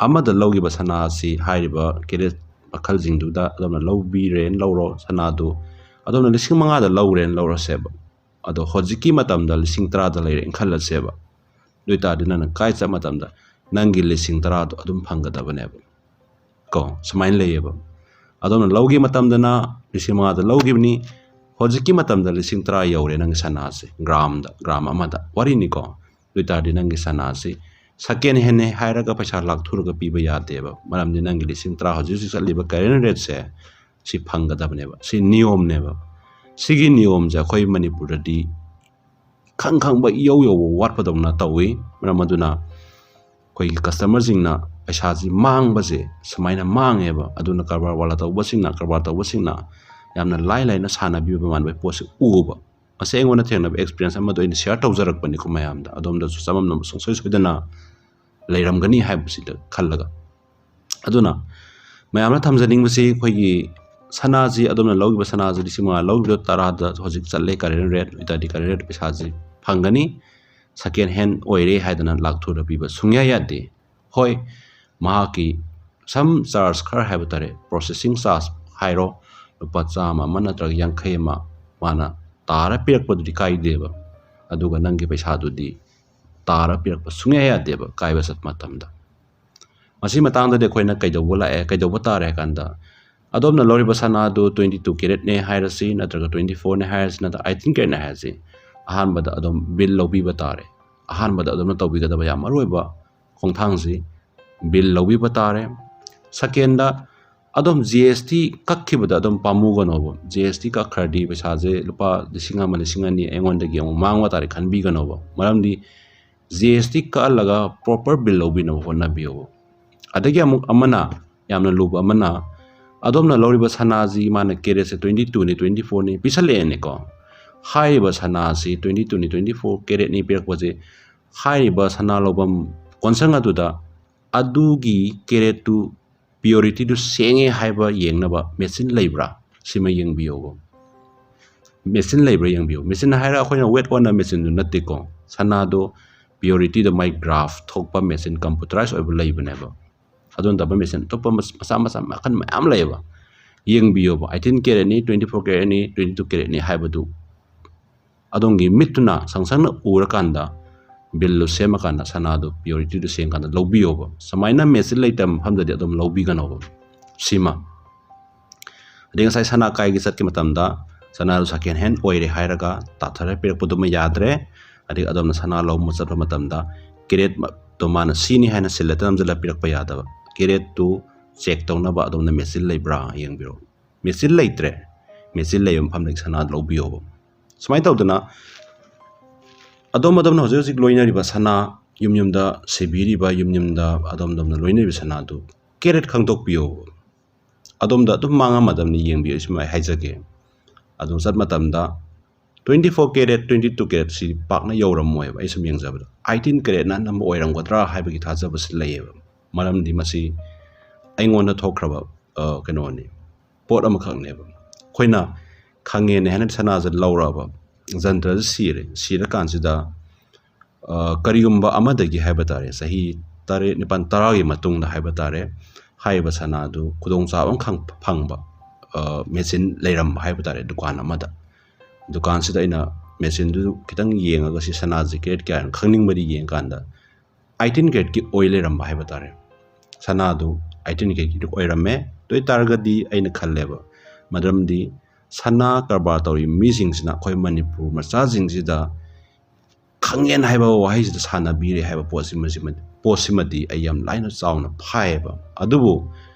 ꯑꯃꯗ ꯂꯧꯈꯤꯕ ꯁꯅꯥ ꯑꯁꯤ ꯍꯥꯏꯔꯤꯕ ꯀꯦꯔꯦꯠ ꯃꯈꯜꯁꯤꯡꯗꯨꯗ ꯑꯗꯣꯝꯅ ꯂꯧꯕꯤꯔꯦꯅ ꯂꯧꯔꯣ꯫ ꯁꯅꯥꯗꯨ ꯑꯗꯣꯝꯅ ꯂꯤꯁꯤꯡ ꯃꯉꯥꯗ ꯂꯧꯔꯦꯅ ꯂꯧꯔꯁꯦꯕ꯫ ꯑꯗꯣ ꯍꯧꯖꯤꯛꯀꯤ ꯃꯇꯝꯗ ꯂꯤꯁꯤꯡ ꯇꯔꯥꯗ ꯂꯩꯔꯦꯅ ꯈꯜꯂꯁꯦꯕ꯫ ꯑꯗꯨ ꯑꯣꯏ ꯇꯥꯔꯗꯤ ꯅꯪꯅ ꯀꯥꯏ ꯆꯠ ꯃꯇꯝꯗ ꯅꯪꯒꯤ ꯂꯤꯁꯤꯡ ꯇꯔꯥꯗꯣ ꯑꯗꯨꯝ ꯐꯪꯒꯗꯕꯅꯦꯕ꯫ ꯀꯣ ꯁꯨꯃꯥꯏꯅ ꯂꯩꯌꯦꯕ꯫ ꯑꯗꯣꯝꯅ ꯂꯧꯈꯤꯕ ꯃꯇꯝꯗꯅ ꯂꯤꯁꯤꯡ ꯃꯉꯥꯗ ꯂꯧꯈꯤꯕꯅꯤ꯫ ꯍꯧꯖꯤꯛꯀꯤ ꯃꯇꯝꯗ ꯂꯤꯁꯤꯡ ꯇꯔꯥ ꯌꯧꯔꯦ ꯅꯪꯒꯤ ꯁꯅꯥꯁꯦ, ꯒ꯭ꯔꯥꯝꯗ, ꯒ꯭ꯔꯥꯝ ꯑꯃꯗ ꯋꯥꯔꯤꯅꯤꯀꯣ꯫ ꯑꯗꯨ ꯑꯣꯏ ꯇꯥꯔꯗꯤ ꯅꯪꯒꯤ ꯁꯅꯥꯁꯤ ꯁꯦꯀꯦꯟ ꯍꯦꯟꯅꯦ ꯍꯥꯏꯔꯒ ꯄꯩꯁꯥ ꯂꯥꯛ ꯊꯨꯔꯒ ꯄꯤꯕ ꯌꯥꯗꯦꯕ꯫ ꯃꯔꯝꯗꯤ ꯅꯪꯒꯤ ꯂꯤꯁꯤꯡ ꯇꯔꯥ ꯍꯧꯖꯤꯛ ꯍꯧꯖꯤꯛ ꯆꯠꯂꯤꯕ ꯀꯔꯦꯟ ꯔꯦꯠꯁꯦ ꯁꯤ ꯐꯪꯒꯗꯕꯅꯦꯕ꯫ ꯁꯤ ꯅꯤꯌꯣꯝꯅꯦꯕ꯫ ꯁꯤꯒꯤ ꯅꯤꯌꯣꯝꯁꯦ ꯑꯩꯈꯣꯏ ꯃꯅꯤꯄꯨꯔꯗꯗꯤ ꯏꯈꯪ ꯈꯪꯕ ꯏꯌꯧ ꯌꯧꯕ ꯋꯥꯠꯄꯗꯧꯅ ꯇꯧꯏ꯫ ꯃꯔꯝ ꯑꯗꯨꯅ ꯑꯩꯈꯣꯏꯒꯤ ꯀꯁꯇꯃꯔꯁꯤꯡꯅ ꯄꯩꯁꯥꯁꯤ ꯃꯥꯡꯕꯁꯦ ꯁꯨꯃꯥꯏꯅ ꯃꯥꯡꯉꯦꯕ꯫ ꯑꯗꯨꯅ ꯀꯔꯕꯥꯔ ꯋꯥꯂꯥ ꯇꯧꯕꯁꯤꯡꯅ, ꯀꯔꯕꯥꯔ ꯇꯧꯕꯁꯤꯡꯅ ꯌꯥꯝꯅ ꯂꯥꯏ ꯂꯥꯏꯅ ꯁꯥꯟꯅꯕꯤꯕ ꯃꯥꯟꯕꯒꯤ ꯄꯣꯠꯁꯦ ꯎꯕ꯫ ꯃꯁꯤ ꯑꯩꯉꯣꯟꯗ ꯊꯦꯡꯅꯕ ꯑꯦꯛꯁꯄꯤꯔꯤꯌꯦꯟꯁ ꯑꯃꯗ ꯑꯩꯅ ꯁꯤꯌꯥꯔ ꯇꯧꯖꯔꯛꯄꯅꯤꯀꯣ ꯃꯌꯥꯝꯗ꯫ ꯑꯗꯣꯝꯗꯁꯨ ꯆꯃꯝꯅꯕ ꯁꯨꯡꯁꯣꯏ ꯁꯣꯏꯗꯅ ꯂꯩꯔꯝꯒꯅꯤ ꯍꯥꯏꯕꯁꯤꯗ ꯈꯜꯂꯒ꯫ ꯑꯗꯨꯅ ꯃꯌꯥꯝꯅ ꯊꯝꯖꯅꯤꯡꯕꯁꯤ ꯑꯩꯈꯣꯏꯒꯤ ꯁꯅꯥꯁꯤ ꯑꯗꯣꯝꯅ ꯂꯧꯈꯤꯕ ꯁꯅꯥꯁꯤ ꯂꯤꯁꯤꯡ ꯃꯉꯥ ꯂꯧꯈꯤꯕꯗꯣ ꯇꯔꯥꯗ ꯍꯧꯖꯤꯛ ꯆꯠꯂꯦ ꯀꯔꯦꯟ ꯔꯦꯠ ꯑꯣꯏ ꯇꯥꯔꯗꯤ ꯀꯔꯦꯟ ꯔꯦꯠ ꯄꯩꯁꯥꯁꯤ ꯐꯪꯒꯅꯤ꯫ ꯁꯦꯀꯦꯟ ꯍꯦꯟ ꯑꯣꯏꯔꯦ ꯍꯥꯏꯗꯅ ꯂꯥꯛ ꯊꯨꯅ ꯄꯤꯕ ꯁꯨꯡꯌꯥ ꯌꯥꯗꯦ꯫ ꯍꯣꯏ, ꯃꯍꯥꯛꯀꯤ ꯁꯝ ꯆꯥꯔꯖ ꯈꯔ ꯍꯥꯏꯕ ꯇꯥꯔꯦ, ꯄ꯭ꯔꯣꯁꯦꯁꯤꯡ ꯆꯥꯔꯖ ꯍꯥꯏꯔꯣ, ꯂꯨꯄꯥ ꯆꯥꯝꯃ ꯑꯃ ꯅꯠꯇ꯭ꯔꯒ ꯌꯥꯡꯈꯩ ꯑꯃ ꯃꯥꯅ ꯇꯥꯔ ꯄꯤꯔꯛꯄꯗꯨꯗꯤ ꯀꯥꯏꯗꯦꯕ꯫ ꯑꯗꯨꯒ ꯅꯪꯒꯤ ꯄꯩꯁꯥꯗꯨꯗꯤ ꯇꯥꯔ ꯄꯤꯔꯛꯄ ꯁꯨꯡꯌꯥ ꯌꯥꯗꯦꯕ ꯀꯥꯏꯕ ꯆꯠꯄ ꯃꯇꯝꯗ꯫ ꯃꯁꯤ ꯃꯇꯥꯡꯗꯗꯤ ꯑꯩꯈꯣꯏꯅ ꯀꯩꯗꯧꯕ ꯂꯥꯛꯑꯦ, ꯀꯩꯗꯧꯕ ꯇꯥꯔꯦ ꯍꯥꯏ ꯀꯥꯟꯗ, ꯑꯗꯣꯝꯅ ꯂꯧꯔꯤꯕ ꯁꯅꯥꯗꯨ ꯇ꯭ꯋꯦꯟꯇꯤ ꯇꯨ ꯀꯦꯔꯦꯠꯅꯦ ꯍꯥꯏꯔꯁꯤ, ꯅꯠꯇ꯭ꯔꯒ ꯇ꯭ꯋꯦꯟꯇꯤ ꯐꯣꯔꯅꯦ ꯍꯥꯏꯔꯁꯤ, ꯅꯠꯇ꯭ꯔꯒ ꯑꯩꯠꯇꯤꯟ ꯀꯦꯔꯦꯠꯅꯦ ꯍꯥꯏꯔꯁꯤ, ꯑꯍꯥꯟꯕꯗ ꯑꯗꯨꯝ ꯕꯤꯜ ꯂꯧꯕꯤꯕ ꯇꯥꯔꯦ꯫ ꯑꯍꯥꯟꯕꯗ ꯑꯗꯣꯝꯅ ꯇꯧꯕꯤꯒꯗꯕ ꯌꯥꯝ ꯃꯔꯨꯑꯣꯏꯕ ꯈꯣꯡꯊꯥꯡꯁꯤ ꯕꯤꯜ ꯂꯧꯕꯤꯕ ꯇꯥꯔꯦ꯫ ꯁꯦꯀꯦꯟꯗ, ꯑꯗꯨꯝ ꯖꯤ ꯑꯦꯁ ꯇꯤ ꯀꯛꯈꯤꯕꯗ ꯑꯗꯨꯝ ꯄꯥꯝꯃꯨꯒꯅꯣꯕ꯫ ꯖꯤ ꯑꯦꯁ ꯇꯤ ꯀꯛꯈ꯭ꯔꯗꯤ ꯄꯩꯁꯥꯁꯦ ꯂꯨꯄꯥ ꯂꯤꯁꯤꯡ ꯑꯃ, ꯂꯤꯁꯤꯡ ꯑꯅꯤ ꯑꯩꯉꯣꯟꯗꯒꯤ ꯑꯃꯨꯛ ꯃꯥꯡꯕ ꯇꯥꯔꯦ ꯈꯟꯕꯤꯒꯅꯣꯕ꯫ ꯃꯔꯝꯗꯤ ꯖꯤ ꯑꯦꯁ ꯇꯤ ꯀꯛꯍꯜꯂꯒ ꯄ꯭ꯔꯣꯄꯔ ꯕꯤꯜ ꯂꯧꯕꯤꯅꯕ ꯍꯣꯠꯅꯕꯤꯌꯣꯕ꯫ ꯑꯗꯒꯤ ꯑꯃꯨꯛ ꯑꯃꯅ ꯌꯥꯝꯅ ꯂꯨꯕ ꯑꯃꯅ, ꯑꯗꯣꯝꯅ ꯂꯧꯔꯤꯕ ꯁꯅꯥꯁꯤ ꯃꯥꯅ caratꯁꯦ twenty twoꯅꯤ, twenty fourꯅꯤ ꯄꯤꯁꯜꯂꯛꯑꯦꯅꯦꯀꯣ꯫ ꯍꯥꯏꯔꯤꯕ ꯁꯅꯥꯁꯤ twenty twoꯅꯤ, twenty four caratꯅꯤ ꯄꯤꯔꯛꯄꯁꯦ, ꯍꯥꯏꯔꯤꯕ ꯁꯅꯥ ꯂꯧꯐꯝ ꯀꯣꯟꯁꯪ ꯑꯗꯨꯗ ꯑꯗꯨꯒꯤ caratꯇꯨ, purityꯗꯨ ꯁꯦꯡꯉꯦ ꯍꯥꯏꯕ ꯌꯦꯡꯅꯕ machine ꯂꯩꯕ꯭ꯔꯥ? ꯁꯤꯃ ꯌꯦꯡꯕꯤꯌꯣꯕ꯫ Machine ꯂꯩꯕ꯭ꯔꯥ ꯌꯦꯡꯕꯤꯌꯨ꯫ Machine ꯍꯥꯏꯔ ꯑꯩꯈꯣꯏꯅ weight ꯑꯣꯟꯅ machineꯗꯨ ꯅꯠꯇꯦꯀꯣ꯫ ꯁꯅꯥꯗꯣ purityꯗ ꯃꯥꯏ graph ꯊꯣꯛꯄ machine, computerized ꯑꯣꯏꯕ ꯂꯩꯕꯅꯦꯕ꯫ ꯑꯗꯨ ꯅꯠꯇꯕ machine ꯑꯇꯣꯞꯄ ꯃꯆꯥ ꯃꯆꯥ ꯃꯈꯜ ꯃꯌꯥꯝ ꯂꯩꯌꯦꯕ꯫ ꯌꯦꯡꯕꯤꯌꯣꯕ, eighteen caratꯅꯤ, twenty four caratꯅꯤ, twenty two caratꯅꯤ ꯍꯥꯏꯕꯗꯨ ꯑꯗꯣꯝꯒꯤ ꯃꯤꯠꯇꯨꯅ ꯁꯪ ꯁꯪꯅ ꯎꯔꯀꯥꯟꯗ billꯗꯨ ꯁꯦꯝꯃꯀꯥꯟꯗ ꯁꯅꯥꯗꯨ purityꯗꯨ ꯁꯦꯡꯀꯥꯟꯗ ꯂꯧꯕꯤꯌꯣꯕ꯫ ꯁꯨꯃꯥꯏꯅ machine ꯂꯩꯇꯕ ꯃꯐꯝꯗꯗꯤ ꯑꯗꯨꯝ ꯂꯧꯕꯤꯒꯅꯣꯕ꯫ ꯁꯤꯃ꯫ ꯑꯗꯩ ꯉꯁꯥꯏ ꯁꯅꯥ ꯀꯥꯏꯒꯤ ꯆꯠꯀꯤ ꯃꯇꯝꯗ ꯁꯅꯥꯗꯨ second hand ꯑꯣꯏꯔꯦ ꯍꯥꯏꯔꯒ ꯇꯥꯊꯔ ꯄꯤꯔꯛꯄꯗꯨꯃ ꯌꯥꯗ꯭ꯔꯦ꯫ ꯑꯗꯒꯤ ꯑꯗꯣꯝꯅ ꯁꯅꯥ ꯂꯧꯕ ꯆꯠꯄ ꯃꯇꯝꯗ caratꯇꯣ ꯃꯥꯅ ꯁꯤꯅꯤ ꯍꯥꯏꯅ seal ꯍꯦꯛꯇ ꯅꯝꯁꯤꯜꯂ ꯄꯤꯔꯛꯄ ꯌꯥꯗꯕ꯫ Caratꯇꯨ check ꯇꯧꯅꯕ ꯑꯗꯣꯝꯅ machine ꯂꯩꯕ꯭ꯔꯥ ꯌꯦꯡꯕꯤꯔꯣ꯫ Machine ꯂꯩꯇ꯭ꯔꯦ, machine ꯂꯩꯕ ꯃꯐꯝꯗꯒꯤ ꯁꯅꯥ ꯂꯧꯕꯤꯌꯣꯕ꯫ ꯁꯨꯃꯥꯏꯅ ꯇꯧꯗꯅ ꯑꯗꯣꯝ ꯑꯗꯣꯝꯅ ꯍꯧꯖꯤꯛ ꯍꯧꯖꯤꯛ ꯂꯣꯏꯅꯔꯤꯕ ꯁꯅꯥ, ꯌꯨꯝ ꯌꯨꯝꯗ ꯁꯤꯕꯤꯔꯤꯕ, ꯌꯨꯝ ꯌꯨꯝꯗ ꯑꯗꯣꯝ ꯑꯗꯣꯝꯅ ꯂꯣꯏꯅꯔꯤꯕ ꯁꯅꯥꯗꯨ carat ꯈꯪꯗꯣꯛꯄꯤꯌꯣꯕ꯫ ꯑꯗꯣꯝꯗ ꯑꯗꯨꯝ ꯃꯥꯡꯉꯝꯃꯗꯕꯅꯤ, ꯌꯦꯡꯕꯤꯌꯨ, ꯁꯨꯃꯥꯏꯅ ꯍꯥꯏꯖꯒꯦ꯫ ꯑꯗꯨ ꯆꯠ ꯃꯇꯝꯗ twenty four carat, twenty two caratꯁꯤ ꯄꯥꯛꯅ ꯌꯧꯔꯝꯃꯣꯏꯕ꯫ ꯑꯩ ꯁꯨꯝ ꯌꯦꯡꯖꯕꯗ eighteen caratꯅ ꯑꯅꯝꯕ ꯑꯣꯏꯔꯝꯒꯗ꯭ꯔꯥ ꯍꯥꯏꯕꯒꯤ ꯊꯥꯖꯕꯁꯤ ꯂꯩꯌꯦꯕ꯫ ꯃꯔꯝꯗꯤ ꯃꯁꯤ ꯑꯩꯉꯣꯟꯗ ꯊꯣꯛꯈ꯭ꯔꯕ, ꯑ, ꯀꯩꯅꯣꯅꯤ, ꯄꯣꯠ ꯑꯃꯈꯛꯅꯦꯕ꯫ ꯑꯩꯈꯣꯏꯅ ꯈꯪꯉꯦꯅ ꯍꯥꯏꯅ ꯁꯅꯥꯁꯦ ꯂꯧꯔꯛꯑꯕ, ꯖꯟꯇ꯭ꯔꯁꯦ ꯁꯤꯔꯦ꯫ ꯁꯤꯔꯀꯥꯟꯁꯤꯗ, ꯑ, ꯀꯔꯤꯒꯨꯝꯕ ꯑꯃꯗꯒꯤ ꯍꯥꯏꯕ ꯇꯥꯔꯦ, ꯆꯍꯤ ꯇꯔꯦꯠ, ꯅꯤꯄꯥꯜ, ꯇꯔꯥꯒꯤ ꯃꯇꯨꯡꯗ ꯍꯥꯏꯕ ꯇꯥꯔꯦ, ꯍꯥꯏꯔꯤꯕ ꯁꯅꯥꯗꯨ ꯈꯨꯗꯣꯡꯆꯥꯕ ꯑꯃꯈꯛ ꯐꯪꯕ, ꯑ, machine ꯂꯩꯔꯝꯕ ꯍꯥꯏꯕ ꯇꯥꯔꯦ, ꯗꯨꯀꯥꯟ ꯑꯃꯗ꯫ ꯗꯨꯀꯥꯟꯁꯤꯗ ꯑꯩꯅ machineꯗꯨ ꯈꯤꯇꯪ ꯌꯦꯡꯉꯒ ꯁꯤ ꯁꯅꯥꯁꯤ carat ꯀꯌꯥꯅꯣ ꯈꯪꯅꯤꯡꯕꯗꯤ ꯌꯦꯡꯀꯥꯟꯗ eighteen caratꯀꯤ ꯑꯣꯏ ꯂꯩꯔꯝꯕ ꯍꯥꯏꯕ ꯇꯥꯔꯦ꯫ ꯁꯅꯥꯗꯨ eighteen caratꯀꯤ ꯑꯣꯏꯔꯝꯃꯦ꯫ ꯑꯗꯨ ꯑꯣꯏ ꯇꯥꯔꯒꯗꯤ ꯑꯩꯅ ꯈꯜꯂꯦꯕ, ꯃꯔꯝꯗꯤ ꯁꯅꯥ ꯀꯔꯕꯥꯔ ꯇꯧꯔꯤꯕ ꯃꯤꯁꯤꯡꯁꯤꯅ ꯑꯩꯈꯣꯏ ꯃꯅꯤꯄꯨꯔ ꯃꯆꯥꯁꯤꯡꯁꯤꯗ ꯈꯪꯉꯦꯟ ꯍꯥꯏꯕ ꯋꯥꯍꯩꯁꯤꯗ ꯁꯥꯟꯅꯕꯤꯔꯦ ꯍꯥꯏꯕ ꯄꯣꯠꯁꯤꯃ-, ꯄꯣꯠꯁꯤꯃꯗꯤ ꯑꯩ ꯌꯥꯝ ꯂꯥꯏꯅ ꯆꯥꯎꯅ ꯐꯥꯏꯌꯦꯕ꯫ ꯑꯗꯨꯕꯨ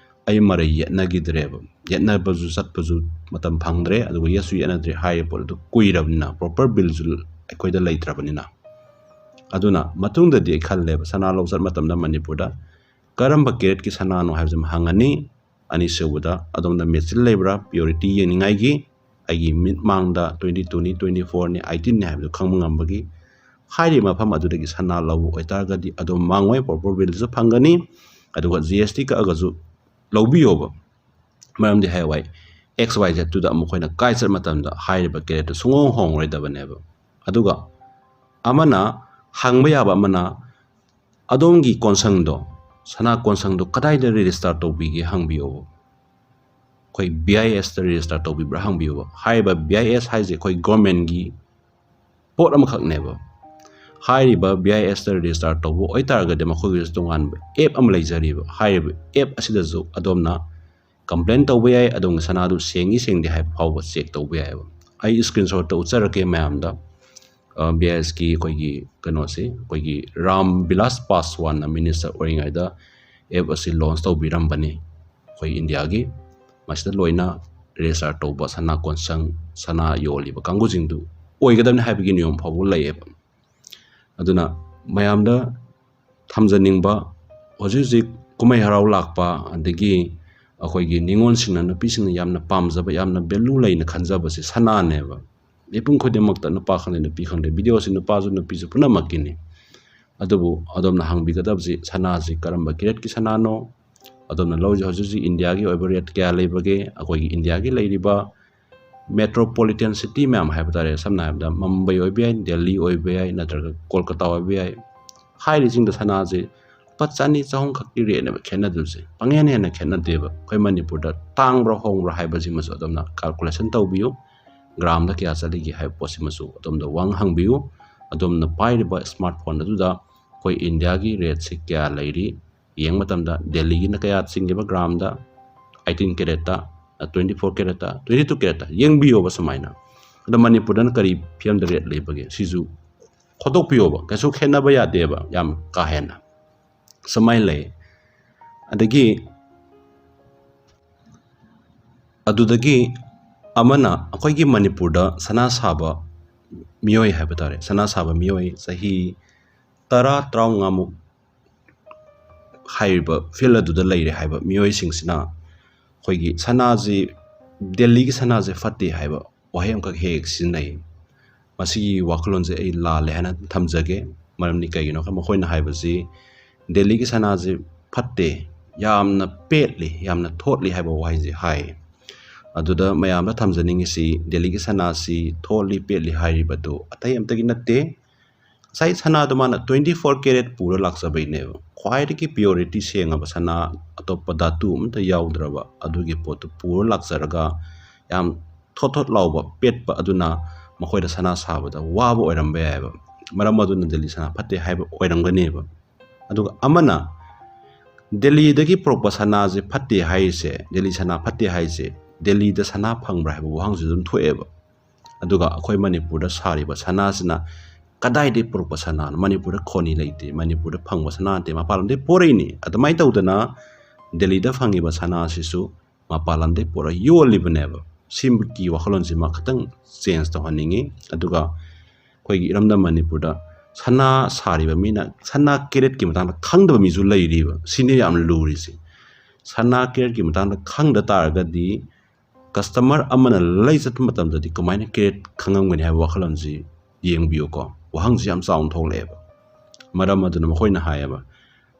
ꯑꯩ ꯃꯔꯩ ꯌꯦꯠꯅꯈꯤꯗ꯭ꯔꯦꯕ꯫ ꯌꯦꯠꯅꯕꯁꯨ ꯆꯠꯄꯁꯨ ꯃꯇꯝ ꯐꯪꯗ꯭ꯔꯦ, ꯑꯗꯨꯒ ꯌꯦꯠꯁꯨ ꯌꯦꯠꯅꯗ꯭ꯔꯦ꯫ ꯍꯥꯏꯔꯤꯕ ꯄꯣꯠ ꯑꯗꯨ ꯀꯨꯏꯔꯕꯅꯤꯅ, proper billꯁꯨ ꯑꯩꯈꯣꯏꯗ ꯂꯩꯇ꯭ꯔꯕꯅꯤꯅ꯫ ꯑꯗꯨꯅ ꯃꯇꯨꯡꯗꯗꯤ ꯑꯩ ꯈꯜꯂꯦꯕ, ꯁꯅꯥ ꯂꯧ ꯆꯠ ꯃꯇꯝꯗ ꯃꯅꯤꯄꯨꯔꯗ ꯀꯔꯝꯕ caratꯀꯤ ꯁꯅꯥꯅꯣ ꯍꯥꯏꯕꯁꯤ ꯑꯃ ꯍꯪꯉꯅꯤ꯫ ꯑꯅꯤꯁꯨꯕꯗ, ꯑꯗꯣꯝꯗ ꯃꯦꯆꯤꯟ ꯂꯩꯕ꯭ꯔꯥ, purity ꯌꯦꯡꯅꯤꯡꯉꯥꯏꯒꯤ, ꯑꯩꯒꯤ ꯃꯤꯠꯃꯥꯡꯗ twenty two ꯅꯤ, twenty four ꯅꯤ, eighteen ꯅꯤ ꯍꯥꯏꯕꯗꯨ ꯈꯪꯕ ꯉꯝꯕꯒꯤ꯫ ꯍꯥꯏꯔꯤꯕ ꯃꯐꯝ ꯑꯗꯨꯗꯒꯤ ꯁꯅꯥ ꯂꯧꯕ ꯑꯣꯏꯇꯥꯔꯒꯗꯤ ꯑꯗꯣꯝ ꯃꯥꯡꯉꯣꯏ, proper billꯗꯁꯨ ꯐꯪꯒꯅꯤ꯫ ꯑꯗꯨꯒ G S T ꯀꯛꯑꯒꯁꯨ ꯂꯧꯕꯤꯌꯣꯕ꯫ ꯃꯔꯝꯗꯤ ꯍꯌꯦꯡꯋꯥꯏ X Y Z ꯇꯨꯗ ꯑꯃꯨꯛ ꯑꯩꯈꯣꯏꯅ ꯀꯥꯏ ꯆꯠ ꯃꯇꯝꯗ ꯍꯥꯏꯔꯤꯕ caratꯇꯨ ꯁꯨꯡꯍꯣꯡ ꯍꯣꯡꯉꯔꯣꯏꯗꯕꯅꯦꯕ꯫ ꯑꯗꯨꯒ ꯑꯃꯅ ꯍꯪꯕ ꯌꯥꯕ ꯑꯃꯅ, ꯑꯗꯣꯝꯒꯤ ꯀꯣꯟꯁꯪꯗꯣ, ꯁꯅꯥ ꯀꯣꯟꯁꯪꯗꯣ ꯀꯗꯥꯏꯗ register ꯇꯧꯕꯤꯒꯦ ꯍꯪꯕꯤꯌꯣꯕ꯫ ꯑꯩꯈꯣꯏ B I S ꯇ register ꯇꯧꯕꯤꯕ꯭ꯔꯥ ꯍꯪꯕꯤꯌꯣꯕ꯫ ꯍꯥꯏꯔꯤꯕ B I S ꯍꯥꯏꯁꯦ ꯑꯩꯈꯣꯏ governmentꯀꯤ ꯄꯣꯠ ꯑꯃꯈꯛꯅꯦꯕ꯫ ꯍꯥꯏꯔꯤꯕ B I S ꯇ register ꯇꯧꯕ ꯑꯣꯏꯇꯥꯔꯒꯗꯤ ꯃꯈꯣꯏꯒꯤꯁꯨ ꯇꯣꯉꯥꯟꯕ app ꯑꯃ ꯂꯩꯖꯔꯤꯕ꯫ ꯍꯥꯏꯔꯤꯕ app ꯑꯁꯤꯗꯁꯨ ꯑꯗꯣꯝꯅ complain ꯇꯧꯕ ꯌꯥꯏ, ꯑꯗꯣꯝꯒꯤ ꯁꯅꯥꯗꯨ ꯁꯦꯡꯉꯤ ꯁꯦꯡꯗꯦ ꯍꯥꯏꯕ ꯐꯥꯎꯕ check ꯇꯧꯕ ꯌꯥꯏꯑꯕ꯫ ꯑꯩ screenshotꯇ ꯎꯠꯆꯔꯛꯀꯦ ꯃꯌꯥꯝꯗ꯫ B I S ꯀꯤ ꯑꯩꯈꯣꯏꯒꯤ ꯀꯩꯅꯣꯁꯤ, ꯑꯩꯈꯣꯏꯒꯤ ꯔꯥꯝ ꯕꯤꯂꯥꯁ ꯄꯥꯁꯋꯥꯟꯅ minister ꯑꯣꯏꯔꯤꯉꯩꯗ app ꯑꯁꯤ launch ꯇꯧꯕꯤꯔꯝꯕꯅꯤ ꯑꯩꯈꯣꯏ ꯏꯟꯗꯤꯌꯥꯒꯤ꯫ ꯃꯁꯤꯗ ꯂꯣꯏꯅ register ꯇꯧꯕ ꯁꯅꯥ ꯀꯣꯟꯁꯪ, ꯁꯅꯥ ꯌꯣꯜꯂꯤꯕ ꯀꯥꯡꯕꯨꯁꯤꯡꯗꯨ ꯑꯣꯏꯒꯗꯕꯅꯤ ꯍꯥꯏꯕꯒꯤ ꯅꯤꯌꯣꯝ ꯐꯥꯎꯕ ꯂꯩꯌꯦꯕ꯫ ꯑꯗꯨꯅ ꯃꯌꯥꯝꯗ ꯊꯝꯖꯅꯤꯡꯕ, ꯍꯧꯖꯤꯛ ꯍꯧꯖꯤꯛ ꯀꯨꯝꯍꯩ ꯍꯔꯥꯎ ꯂꯥꯛꯄ, ꯑꯗꯒꯤ ꯑꯩꯈꯣꯏꯒꯤ ꯅꯤꯉꯣꯜꯁꯤꯡꯅ, ꯅꯨꯄꯤꯁꯤꯡꯅ ꯌꯥꯝꯅ ꯄꯥꯝꯖꯕ, ꯌꯥꯝꯅ value ꯂꯩꯅ ꯈꯟꯖꯕꯁꯦ ꯁꯅꯥꯅꯦꯕ꯫ ꯃꯤꯄꯨꯝ ꯈꯨꯗꯤꯡꯃꯛꯇ, ꯅꯨꯄꯥ ꯈꯪꯗꯦ, ꯅꯨꯄꯤ ꯈꯪꯗꯦ, videoꯁꯤ ꯅꯨꯄꯥꯁꯨ ꯅꯨꯄꯤꯁꯨ ꯄꯨꯝꯅꯃꯛꯀꯤꯅꯤ꯫ ꯑꯗꯨꯕꯨ ꯑꯗꯣꯝꯅ ꯍꯪꯕꯤꯒꯗꯕꯁꯤ, ꯁꯅꯥꯁꯤ ꯀꯔꯝꯕ caratꯀꯤ ꯁꯅꯥꯅꯣ? ꯑꯗꯣꯝꯅ ꯂꯧꯔꯤꯁꯦ ꯍꯧꯖꯤꯛ ꯍꯧꯖꯤꯛ ꯏꯟꯗꯤꯌꯥꯒꯤ ꯑꯣꯏꯕ rate ꯀꯌꯥ ꯂꯩꯕꯒꯦ? ꯑꯩꯈꯣꯏꯒꯤ ꯏꯟꯗꯤꯌꯥꯒꯤ ꯂꯩꯔꯤꯕ metropolitan city ꯃꯌꯥꯝ ꯍꯥꯏꯕ ꯇꯥꯔꯦ, ꯁꯝꯅ ꯍꯥꯏꯔꯕꯗ ꯃꯨꯝꯕꯥꯏ ꯑꯣꯏꯕ ꯌꯥꯏ, ꯗꯦꯜꯂꯤ ꯑꯣꯏꯕ ꯌꯥꯏ, ꯅꯠꯇ꯭ꯔꯒ ꯀꯣꯜꯀꯇꯥ ꯑꯣꯏꯕ ꯌꯥꯏ꯫ ꯍꯥꯏꯔꯤꯁꯤꯡꯗ ꯁꯅꯥꯁꯦ ꯂꯨꯄꯥ ꯆꯅꯤ ꯆꯍꯨꯝ ꯈꯛꯀꯤ rateꯅꯦꯕ ꯈꯦꯠꯅꯗꯣꯏꯁꯦ, ꯄꯪꯍꯦꯟ ꯍꯦꯟꯅ ꯈꯦꯠꯅꯗꯦꯕ꯫ ꯑꯩꯈꯣꯏ ꯃꯅꯤꯄꯨꯔꯗ ꯇꯥꯡꯕ꯭ꯔꯥ ꯍꯣꯡꯕ꯭ꯔꯥ ꯍꯥꯏꯕꯁꯤꯃꯁꯨ ꯑꯗꯣꯝꯅ calculation ꯇꯧꯕꯤꯌꯨ꯫ ꯒ꯭ꯔꯥꯝꯗ ꯀꯌꯥ ꯆꯠꯂꯤꯒꯦ ꯍꯥꯏꯕ ꯄꯣꯠꯁꯤꯃꯁꯨ ꯑꯗꯣꯝꯗ ꯋꯥꯍꯪ ꯍꯪꯕꯤꯌꯨ꯫ ꯑꯗꯣꯝꯅ ꯄꯥꯏꯔꯤꯕ smartphone ꯑꯗꯨꯗ ꯑꯩꯈꯣꯏ ꯏꯟꯗꯤꯌꯥꯒꯤ rateꯁꯤ ꯀꯌꯥ ꯂꯩꯔꯤ ꯌꯦꯡꯕ ꯃꯇꯝꯗ, ꯗꯦꯜꯂꯤꯒꯤꯅ ꯀꯌꯥ ꯆꯤꯡꯒꯦꯕ ꯒ꯭ꯔꯥꯝꯗ, eighteen caratꯇ, twenty four caratꯇ, twenty two caratꯇ ꯌꯦꯡꯕꯤꯌꯣꯕ ꯁꯨꯃꯥꯏꯅ꯫ ꯑꯗꯣ ꯃꯅꯤꯄꯨꯔꯗꯅ ꯀꯔꯤ ꯐꯤꯕꯝꯗ rate ꯂꯩꯕꯒꯦ, ꯁꯤꯁꯨ ꯈꯣꯠꯇꯣꯛꯄꯤꯌꯣꯕ꯫ ꯀꯩꯁꯨ ꯈꯦꯠꯅꯕ ꯌꯥꯗꯦꯕ ꯌꯥꯝ ꯀꯥ ꯍꯦꯟꯅ꯫ ꯁꯨꯃꯥꯏꯅ ꯂꯩ꯫ ꯑꯗꯒꯤ ꯑꯗꯨꯗꯒꯤ ꯑꯃꯅ ꯑꯩꯈꯣꯏꯒꯤ ꯃꯅꯤꯄꯨꯔꯗ ꯁꯅꯥ ꯁꯥꯕ ꯃꯤꯑꯣꯏ ꯍꯥꯏꯕ ꯇꯥꯔꯦ, ꯁꯅꯥ ꯁꯥꯕ ꯃꯤꯑꯣꯏ ꯆꯍꯤ ꯇꯔꯥ, ꯇꯔꯥꯃꯉꯥꯃꯨꯛ ꯍꯥꯏꯔꯤꯕ ꯐꯤꯜ ꯑꯗꯨꯗ ꯂꯩꯔꯦ ꯍꯥꯏꯕ ꯃꯤꯑꯣꯏꯁꯤꯡꯁꯤꯅ ꯑꯩꯈꯣꯏꯒꯤ ꯁꯅꯥꯁꯤ, ꯗꯦꯜꯂꯤꯒꯤ ꯁꯅꯥꯁꯦ ꯐꯠꯇꯦ ꯍꯥꯏꯕ ꯋꯥꯍꯩ ꯑꯃꯈꯛ ꯍꯦꯛ ꯍꯦꯛ ꯁꯤꯖꯤꯟꯅꯩ꯫ ꯃꯁꯤꯒꯤ ꯋꯥꯈꯜꯂꯣꯟꯁꯦ ꯑꯩ ꯂꯥꯜꯂꯦ ꯍꯥꯏꯅ ꯊꯝꯖꯒꯦ꯫ ꯃꯔꯝꯗꯤ ꯀꯩꯒꯤꯅꯣ ꯍꯥꯏꯕ ꯃꯈꯣꯏꯅ ꯍꯥꯏꯕꯁꯤ ꯗꯦꯜꯂꯤꯒꯤ ꯁꯅꯥꯁꯤ ꯐꯠꯇꯦ, ꯌꯥꯝꯅ ꯄꯦꯠꯂꯤ, ꯌꯥꯝꯅ ꯊꯣꯠꯂꯤ ꯍꯥꯏꯕ ꯋꯥꯍꯩꯁꯦ ꯍꯥꯏ꯫ ꯑꯗꯨꯗ ꯃꯌꯥꯝꯗ ꯊꯝꯖꯅꯤꯡꯉꯤꯁꯤ, ꯗꯦꯜꯂꯤꯒꯤ ꯁꯅꯥꯁꯤ ꯊꯣꯠꯂꯤ ꯄꯦꯠꯂꯤ ꯍꯥꯏꯔꯤꯕꯗꯨ ꯑꯇꯩ ꯑꯝꯇꯒꯤ ꯅꯠꯇꯦ, ꯉꯁꯥꯏ ꯁꯅꯥꯗꯣ ꯃꯥꯅ twenty four carat ꯄꯨꯔ ꯂꯥꯛꯆꯕꯩꯅꯦꯕ꯫ ꯈ꯭ꯋꯥꯏꯗꯒꯤ purity ꯁꯦꯡꯉꯕ ꯁꯅꯥ, ꯑꯇꯣꯞꯄ ꯙꯥꯇꯨ ꯑꯃꯠꯇ ꯌꯥꯎꯗ꯭ꯔꯕ ꯑꯗꯨꯒꯤ ꯄꯣꯠꯇꯨ ꯄꯨꯔ ꯂꯥꯛꯆꯔꯒ ꯌꯥꯝ ꯊꯣꯠ ꯊꯣꯠ ꯂꯥꯎꯕ ꯄꯦꯠꯄ ꯑꯗꯨꯅ ꯃꯈꯣꯏꯗ ꯁꯅꯥ ꯁꯥꯕꯗ ꯋꯥꯕ ꯑꯣꯏꯔꯝꯕ ꯌꯥꯏꯑꯕ꯫ ꯃꯔꯝ ꯑꯗꯨꯅ ꯗꯦꯜꯂꯤ ꯁꯅꯥ ꯐꯠꯇꯦ ꯍꯥꯏꯕ ꯑꯣꯏꯔꯝꯒꯅꯦꯕ꯫ ꯑꯗꯨꯒ ꯑꯃꯅ ꯗꯦꯜꯂꯤꯗꯒꯤ ꯄꯨꯔꯛꯄ ꯁꯅꯥꯁꯦ ꯐꯠꯇꯦ ꯍꯥꯏꯔꯤꯁꯦ, ꯗꯦꯜꯂꯤ ꯁꯅꯥ ꯐꯠꯇꯦ ꯍꯥꯏꯔꯤꯁꯦ, ꯗꯦꯜꯂꯤꯗ ꯁꯅꯥ ꯐꯪꯕ꯭ꯔꯥ ꯍꯥꯏꯕ ꯋꯥꯍꯪꯁꯤ ꯑꯗꯨꯝ ꯊꯣꯛꯑꯦꯕ꯫ ꯑꯗꯨꯒ ꯑꯩꯈꯣꯏ ꯃꯅꯤꯄꯨꯔꯗ ꯁꯥꯔꯤꯕ ꯁꯅꯥꯁꯤꯅ ꯀꯗꯥꯏꯗꯒꯤ ꯄꯨꯔꯛꯄ ꯁꯅꯥꯅꯣ? ꯃꯅꯤꯄꯨꯔꯗ ꯈꯣꯅꯤ ꯂꯩꯇꯦ, ꯃꯅꯤꯄꯨꯔꯗ ꯐꯪꯕ ꯁꯅꯥ ꯅꯠꯇꯦ, ꯃꯄꯥꯟ ꯂꯝꯗꯒꯤ ꯄꯣꯔꯛꯏꯅꯤ꯫ ꯑꯗꯨꯃꯥꯏꯅ ꯇꯧꯗꯅ ꯗꯦꯜꯂꯤꯗ ꯐꯪꯉꯤꯕ ꯁꯅꯥꯁꯤꯁꯨ ꯃꯄꯥꯟ ꯂꯝꯗꯒꯤ ꯄꯨꯔꯛꯑ ꯌꯣꯜꯂꯤꯕꯅꯦꯕ꯫ ꯁꯤꯒꯤ ꯋꯥꯈꯜꯂꯣꯟꯁꯤꯃ ꯈꯤꯇꯪ ꯆꯦꯟꯖ ꯇꯧꯍꯟꯅꯤꯡꯉꯤ꯫ ꯑꯗꯨꯒ ꯑꯩꯈꯣꯏꯒꯤ ꯏꯔꯝꯗꯝ ꯃꯅꯤꯄꯨꯔꯗ ꯁꯅꯥ ꯁꯥꯔꯤꯕ ꯃꯤꯅ ꯁꯅꯥ ꯀꯦꯔꯦꯠꯀꯤ ꯃꯇꯥꯡꯗ ꯈꯪꯗꯕ ꯃꯤꯁꯨ ꯂꯩꯔꯤꯕ꯫ ꯁꯤꯅꯤ ꯌꯥꯝ ꯂꯨꯔꯤꯁꯤ꯫ ꯁꯅꯥ ꯀꯦꯔꯦꯠꯀꯤ ꯃꯇꯥꯡꯗ ꯈꯪꯗ ꯇꯥꯔꯒꯗꯤ ꯀꯁꯇꯃꯔ ꯑꯃꯅ ꯂꯩ ꯆꯠꯄ ꯃꯇꯝꯗꯗꯤ ꯀꯃꯥꯏꯅ ꯀꯦꯔꯦꯠ ꯈꯪꯉꯝꯒꯅꯤ ꯍꯥꯏꯕ ꯋꯥꯈꯜꯂꯣꯟꯁꯤ ꯌꯦꯡꯕꯤꯌꯨꯀꯣ꯫ ꯋꯥꯍꯪꯁꯤ ꯌꯥꯝ ꯆꯥꯎꯅ ꯊꯣꯛꯂꯛꯑꯦꯕ꯫ ꯃꯔꯝ ꯑꯗꯨꯅ ꯃꯈꯣꯏꯅ ꯍꯥꯏꯌꯦꯕ,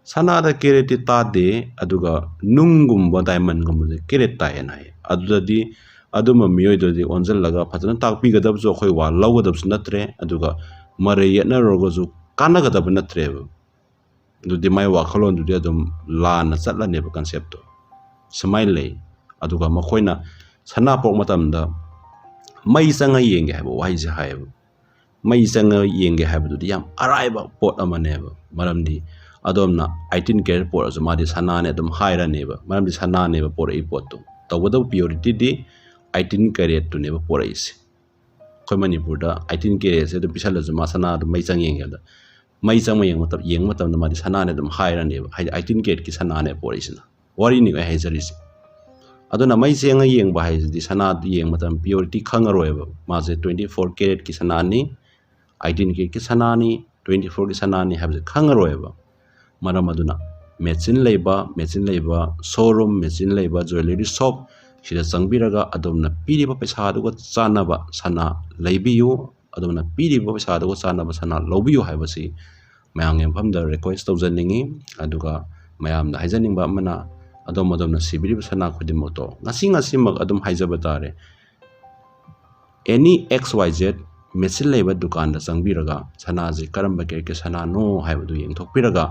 "ꯁꯅꯥꯗ ꯀꯦꯔꯦꯠꯇꯤ ꯇꯥꯗꯦ, ꯑꯗꯨꯒ ꯅꯨꯡꯒꯨꯝꯕ, ꯗꯥꯏꯃꯟꯒꯨꯝꯕꯁꯦ ꯀꯦꯔꯦꯠ ꯇꯥꯏꯌꯦꯅ" ꯍꯥꯏꯌꯦ꯫ ꯑꯗꯨꯗꯗꯤ ꯑꯗꯨꯝꯕ ꯃꯤꯑꯣꯏꯗꯨꯗꯤ ꯑꯣꯟꯁꯤꯜꯂꯒ ꯐꯖꯅ ꯇꯥꯛꯄꯤꯒꯗꯕꯁꯨ ꯑꯩꯈꯣꯏ ꯋꯥ ꯂꯧꯒꯗꯕꯁꯨ ꯅꯠꯇ꯭ꯔꯦ, ꯑꯗꯨꯒ ꯃꯔꯩ ꯌꯦꯠꯅꯔꯨꯔꯒꯁꯨ ꯀꯥꯟꯅꯒꯗꯕ ꯅꯠꯇ꯭ꯔꯦꯕ꯫ ꯑꯗꯨꯗꯤ ꯃꯥꯏ ꯋꯥꯈꯜꯂꯣꯟꯗꯨꯗꯤ ꯑꯗꯨꯝ ꯂꯥꯟꯅ ꯆꯠꯂꯅꯦꯕ, ꯀꯟꯁꯦꯞꯇꯣ ꯁꯨꯃꯥꯏꯅ ꯂꯩ꯫ ꯑꯗꯨꯒ ꯃꯈꯣꯏꯅ ꯁꯅꯥ ꯄꯣꯔꯛ ꯃꯇꯝꯗ ꯃꯩ ꯆꯪꯉ ꯌꯦꯡꯒꯦ ꯍꯥꯏꯕ ꯋꯥꯍꯩꯁꯦ ꯍꯥꯏꯌꯦꯕ꯫ ꯃꯩ ꯆꯪꯉ ꯌꯦꯡꯒꯦ ꯍꯥꯏꯕꯗꯨꯗꯤ ꯌꯥꯝ ꯑꯔꯥꯏꯕ ꯄꯣꯠ ꯑꯃꯅꯦꯕ꯫ ꯃꯔꯝꯗꯤ ꯑꯗꯣꯝꯅ eighteen carat ꯄꯣꯔꯛꯑꯁꯨ ꯃꯥꯗꯤ ꯁꯅꯥꯅꯦ ꯑꯗꯨꯝ ꯍꯥꯏꯔꯅꯦꯕ, ꯃꯔꯝꯗꯤ ꯁꯅꯥꯅꯦꯕ ꯄꯣꯔꯛꯏ ꯄꯣꯠꯇꯣ꯫ ꯇꯧꯕꯇꯕꯨ purityꯗꯤ eighteen caratꯇꯨꯅꯦꯕ ꯄꯣꯔꯛꯏꯁꯦ꯫ ꯑꯩꯈꯣꯏ ꯃꯅꯤꯄꯨꯔꯗ eighteen caratꯁꯦ ꯑꯗꯨꯝ ꯄꯤꯁꯜꯂꯁꯨ ꯃꯥ ꯁꯅꯥ ꯑꯗꯨꯝ ꯃꯩ ꯆꯪ ꯌꯦꯡꯒꯦ ꯍꯥꯏꯕꯗ, ꯃꯩ ꯆꯪꯕ ꯌꯦꯡꯕ ꯃꯇꯝ, ꯌꯦꯡꯕ ꯃꯇꯝꯗ ꯃꯥꯗꯤ ꯁꯅꯥꯅꯦ ꯑꯗꯨꯝ ꯍꯥꯏꯔꯅꯦꯕ꯫ ꯍꯥꯏꯗꯤ eighteen caratꯀꯤ ꯁꯅꯥꯅꯦ ꯄꯣꯔꯛꯏꯁꯤꯅ꯫ ꯋꯥꯔꯤꯅꯤ ꯑꯩ ꯍꯥꯏꯖꯔꯤꯁꯦ꯫ ꯑꯗꯨꯅ ꯃꯩ ꯆꯪꯉ ꯌꯦꯡꯕ ꯍꯥꯏꯁꯤꯗꯤ ꯁꯅꯥꯗꯨ ꯌꯦꯡꯕ ꯃꯇꯝꯗ purity ꯈꯪꯉꯔꯣꯏꯕ꯫ ꯃꯥꯁꯦ twenty four caratꯀꯤ ꯁꯅꯥꯅꯤ, eighteen caratꯀꯤ ꯁꯅꯥꯅꯤ, twenty fourꯒꯤ ꯁꯅꯥꯅꯤ ꯍꯥꯏꯕꯁꯦ ꯈꯪꯉꯔꯣꯏꯕ꯫ ꯃꯔꯝ ꯑꯗꯨꯅ ꯃꯦꯆꯤꯟ ꯂꯩꯕ, ꯃꯦꯆꯤꯟ ꯂꯩꯕ showroom, ꯃꯦꯆꯤꯟ ꯂꯩꯕ jewellery shop ꯁꯤꯗ ꯆꯪꯕꯤꯔꯒ ꯑꯗꯣꯝꯅ ꯄꯤꯔꯤꯕ ꯄꯩꯁꯥꯗꯨꯒ ꯆꯥꯟꯅꯕ ꯁꯅꯥ ꯂꯩꯕꯤꯌꯨ꯫ ꯑꯗꯣꯝꯅ ꯄꯤꯔꯤꯕ ꯄꯩꯁꯥꯗꯨꯒ ꯆꯥꯟꯅꯕ ꯁꯅꯥ ꯂꯧꯕꯤꯌꯨ ꯍꯥꯏꯕꯁꯤ ꯃꯌꯥꯝꯒꯤ ꯃꯐꯝꯗ request ꯇꯧꯖꯅꯤꯡꯉꯤ꯫ ꯑꯗꯨꯒ ꯃꯌꯥꯝꯗ ꯍꯥꯏꯖꯅꯤꯡꯕ ꯑꯃꯅ, ꯑꯗꯣꯝ ꯑꯗꯣꯝꯅ ꯁꯤꯕꯤꯔꯤꯕ ꯁꯅꯥ ꯈꯨꯗꯤꯡꯃꯛꯇꯣ ꯉꯁꯤ ꯉꯁꯤꯃꯛ ꯑꯗꯨꯝ ꯍꯥꯏꯖꯕ ꯇꯥꯔꯦ, any X Y Z machine ꯂꯩꯕ ꯗꯨꯀꯥꯟꯗ ꯆꯪꯕꯤꯔꯒ ꯁꯅꯥꯁꯤ ꯀꯔꯝꯕ caratꯀꯤ ꯁꯅꯥꯅꯣ ꯍꯥꯏꯕꯗꯨ ꯌꯦꯡꯊꯣꯛꯄꯤꯔꯒ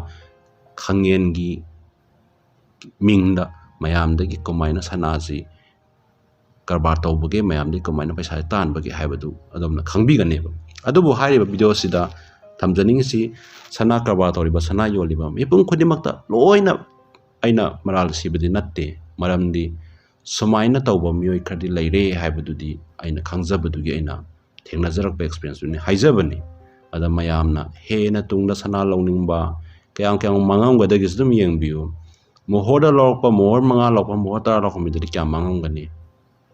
ꯈꯪꯉꯦꯟꯒꯤ ꯃꯤꯡꯗ ꯃꯌꯥꯝꯗꯒꯤ ꯀꯃꯥꯏꯅ ꯁꯅꯥꯁꯤ ꯀꯔꯕꯥꯔ ꯇꯧꯕꯒꯦ, ꯃꯌꯥꯝꯗꯒꯤ ꯀꯃꯥꯏꯅ ꯄꯩꯁꯥ ꯇꯥꯟꯕꯒꯦ ꯍꯥꯏꯕꯗꯨ ꯑꯗꯣꯝꯅ ꯈꯪꯕꯤꯒꯅꯦꯕ꯫ ꯑꯗꯨꯕꯨ ꯍꯥꯏꯔꯤꯕ video ꯑꯁꯤꯗ ꯊꯝꯖꯅꯤꯡꯉꯤꯁꯤ, ꯁꯅꯥ ꯀꯔꯕꯥꯔ ꯇꯧꯔꯤꯕ, ꯁꯅꯥ ꯌꯣꯜꯂꯤꯕ ꯃꯤꯄꯨꯝ ꯈꯨꯗꯤꯡꯃꯛꯇ ꯂꯣꯏꯅ ꯑꯩꯅ ꯃꯔꯥꯜ ꯁꯤꯕꯗꯤ ꯅꯠꯇꯦ꯫ ꯃꯔꯝꯗꯤ ꯁꯨꯃꯥꯏꯅ ꯇꯧꯕ ꯃꯤꯑꯣꯏ ꯈꯔꯗꯤ ꯂꯩꯔꯦ ꯍꯥꯏꯕꯗꯨꯗꯤ ꯑꯩꯅ ꯈꯪꯖꯕꯗꯨꯒꯤ ꯑꯩꯅ ꯊꯦꯡꯅꯖꯔꯛꯄ experienceꯇꯨꯅꯤ ꯍꯥꯏꯖꯕꯅꯤ꯫ ꯑꯗ ꯃꯌꯥꯝꯅ ꯍꯦꯟꯅ ꯇꯨꯡꯗ ꯁꯅꯥ ꯂꯧꯅꯤꯡꯕ ꯀꯌꯥꯝ ꯀꯌꯥꯝ ꯃꯥꯡꯉꯝꯒꯗꯒꯦꯁꯨ ꯑꯗꯨꯝ ꯌꯦꯡꯕꯤꯌꯨ꯫ ꯃꯣꯍꯣꯔꯗ ꯂꯧꯔꯛꯄ, ꯃꯣꯍꯣꯔ ꯃꯉꯥ ꯂꯧꯔꯛꯄ, ꯃꯣꯍꯣꯔ ꯇꯔꯥ ꯂꯧꯔꯛꯄ ꯃꯤꯗꯨꯗꯤ ꯀꯌꯥꯝ ꯃꯥꯡꯉꯝꯒꯅꯤ?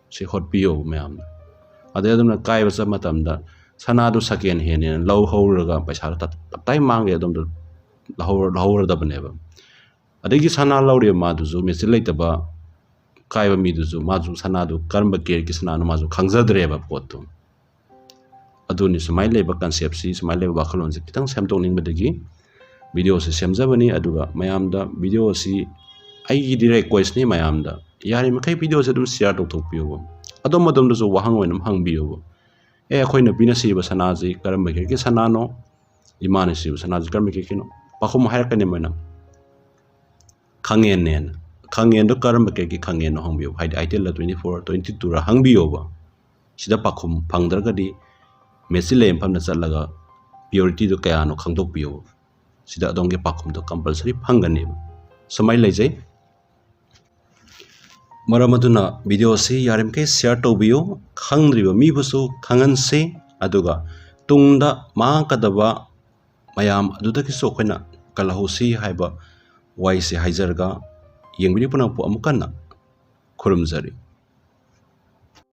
ꯁꯤ ꯍꯣꯠꯄꯤꯌꯣꯕ ꯃꯌꯥꯝꯅ꯫ ꯑꯗꯩ ꯑꯗꯨꯝꯅ ꯀꯥꯏꯕ ꯆꯠꯄ ꯃꯇꯝꯗ ꯁꯅꯥꯗꯨ second handꯅꯦꯅ ꯂꯧꯍꯧꯔꯒ ꯄꯩꯁꯥꯗꯣ ꯇꯞ-, ꯇꯞꯇꯥꯏ ꯃꯥꯡꯒꯦ ꯑꯗꯣꯝꯗ ꯂꯧꯍꯧꯔ-, ꯂꯧꯍꯧꯔꯗꯕꯅꯦꯕ꯫ ꯑꯗꯒꯤ ꯁꯅꯥ ꯂꯧꯔꯤꯕ ꯃꯥꯗꯨꯁꯨ ꯃꯦꯆꯤꯟ ꯂꯩꯇꯕ ꯀꯥꯏꯕ ꯃꯤꯗꯨꯁꯨ ꯃꯥꯁꯨ ꯁꯅꯥꯗꯨ ꯀꯔꯝꯕ caratꯀꯤ ꯁꯅꯥꯅꯣ ꯃꯥꯁꯨ ꯈꯪꯖꯗ꯭ꯔꯦꯕ ꯄꯣꯠꯇꯨ꯫ ꯑꯗꯨꯅꯤ ꯁꯨꯃꯥꯏꯅ ꯂꯩꯕ conceptꯁꯤ, ꯁꯨꯃꯥꯏꯅ ꯂꯩꯕ ꯋꯥꯈꯜꯂꯣꯟꯁꯤ ꯈꯤꯇꯪ ꯁꯦꯝꯗꯣꯛꯅꯤꯡꯕꯗꯒꯤ videoꯁꯤ ꯁꯦꯝꯖꯕꯅꯤ꯫ ꯑꯗꯨꯒ ꯃꯌꯥꯝꯗ videoꯁꯤ ꯑꯩꯒꯤꯗꯤ requestꯅꯤ, ꯃꯌꯥꯝꯗ ꯌꯥꯔꯤꯃꯈꯩ videoꯁꯤ ꯑꯗꯨꯝ share ꯇꯧꯊꯣꯛꯄꯤꯌꯨꯕ꯫ ꯑꯗꯣꯝ ꯑꯗꯣꯝꯗꯁꯨ ꯋꯥꯍꯪ ꯑꯣꯏꯅ ꯑꯗꯨꯝ ꯍꯪꯕꯤꯌꯨꯕ꯫ "ꯑꯦ, ꯑꯩꯈꯣꯏ ꯅꯨꯄꯤꯅ ꯁꯤꯕ ꯁꯅꯥꯁꯤ ꯀꯔꯝꯕ caratꯀꯤ ꯁꯅꯥꯅꯣ? ꯏꯃꯥꯅ ꯁꯤꯕ ꯁꯅꯥꯁꯤ ꯀꯔꯝꯕ caratꯀꯤꯅꯣ?" ꯄꯥꯎꯈꯨꯝ ꯍꯥꯏꯔꯛꯀꯅꯤ ꯃꯣꯏꯅ꯫ "ꯈꯪꯉꯦꯟꯅꯦꯅ"꯫ ꯈꯪꯉꯦꯟꯗꯣ ꯀꯔꯝꯕ caratꯀꯤ ꯈꯪꯉꯦꯟꯅꯣ ꯍꯪꯕꯤꯌꯨ꯫ ꯍꯥꯏꯗꯤ ꯑꯥꯏꯇꯦꯜꯂ, twenty four, twenty twoꯔ ꯍꯪꯕꯤꯌꯣꯕ꯫ ꯁꯤꯗ ꯄꯥꯎꯈꯨꯝ ꯐꯪꯗ꯭ꯔꯒꯗꯤ ꯃꯦꯆꯤꯟ ꯂꯩꯕ ꯃꯐꯝꯗ ꯆꯠꯂꯒ purityꯗꯨ ꯀꯌꯥꯅꯣ ꯈꯪꯗꯣꯛꯄꯤꯌꯣꯕ꯫ ꯁꯤꯗ ꯑꯗꯣꯝꯒꯤ ꯄꯥꯎꯈꯨꯝꯗꯣ compulsory ꯐꯪꯒꯅꯦꯕ꯫ ꯁꯨꯃꯥꯏꯅ ꯂꯩꯖꯩ꯫ ꯃꯔꯝ ꯑꯗꯨꯅ videoꯁꯤ ꯌꯥꯔꯤꯃꯈꯩ share ꯇꯧꯕꯤꯌꯨ, ꯈꯪꯗ꯭ꯔꯤꯕ ꯃꯤꯕꯨꯁꯨ ꯈꯪꯍꯟꯁꯤ꯫ ꯑꯗꯨꯒ ꯇꯨꯡꯗ ꯃꯥꯡꯉꯛꯀꯗꯕ ꯃꯌꯥꯝ ꯑꯗꯨꯗꯒꯤꯁꯨ ꯑꯩꯈꯣꯏꯅ ꯀꯜꯍꯧꯁꯤ ꯍꯥꯏꯕ ꯋꯥꯍꯩꯁꯤ ꯍꯥꯏꯖꯔꯒ, ꯌꯦꯡꯕꯤꯔꯤꯕ ꯄꯨꯝꯅꯃꯛꯄꯨ ꯑꯃꯨꯛ ꯍꯟꯅ ꯈꯨꯔꯨꯝꯖꯔꯤ꯫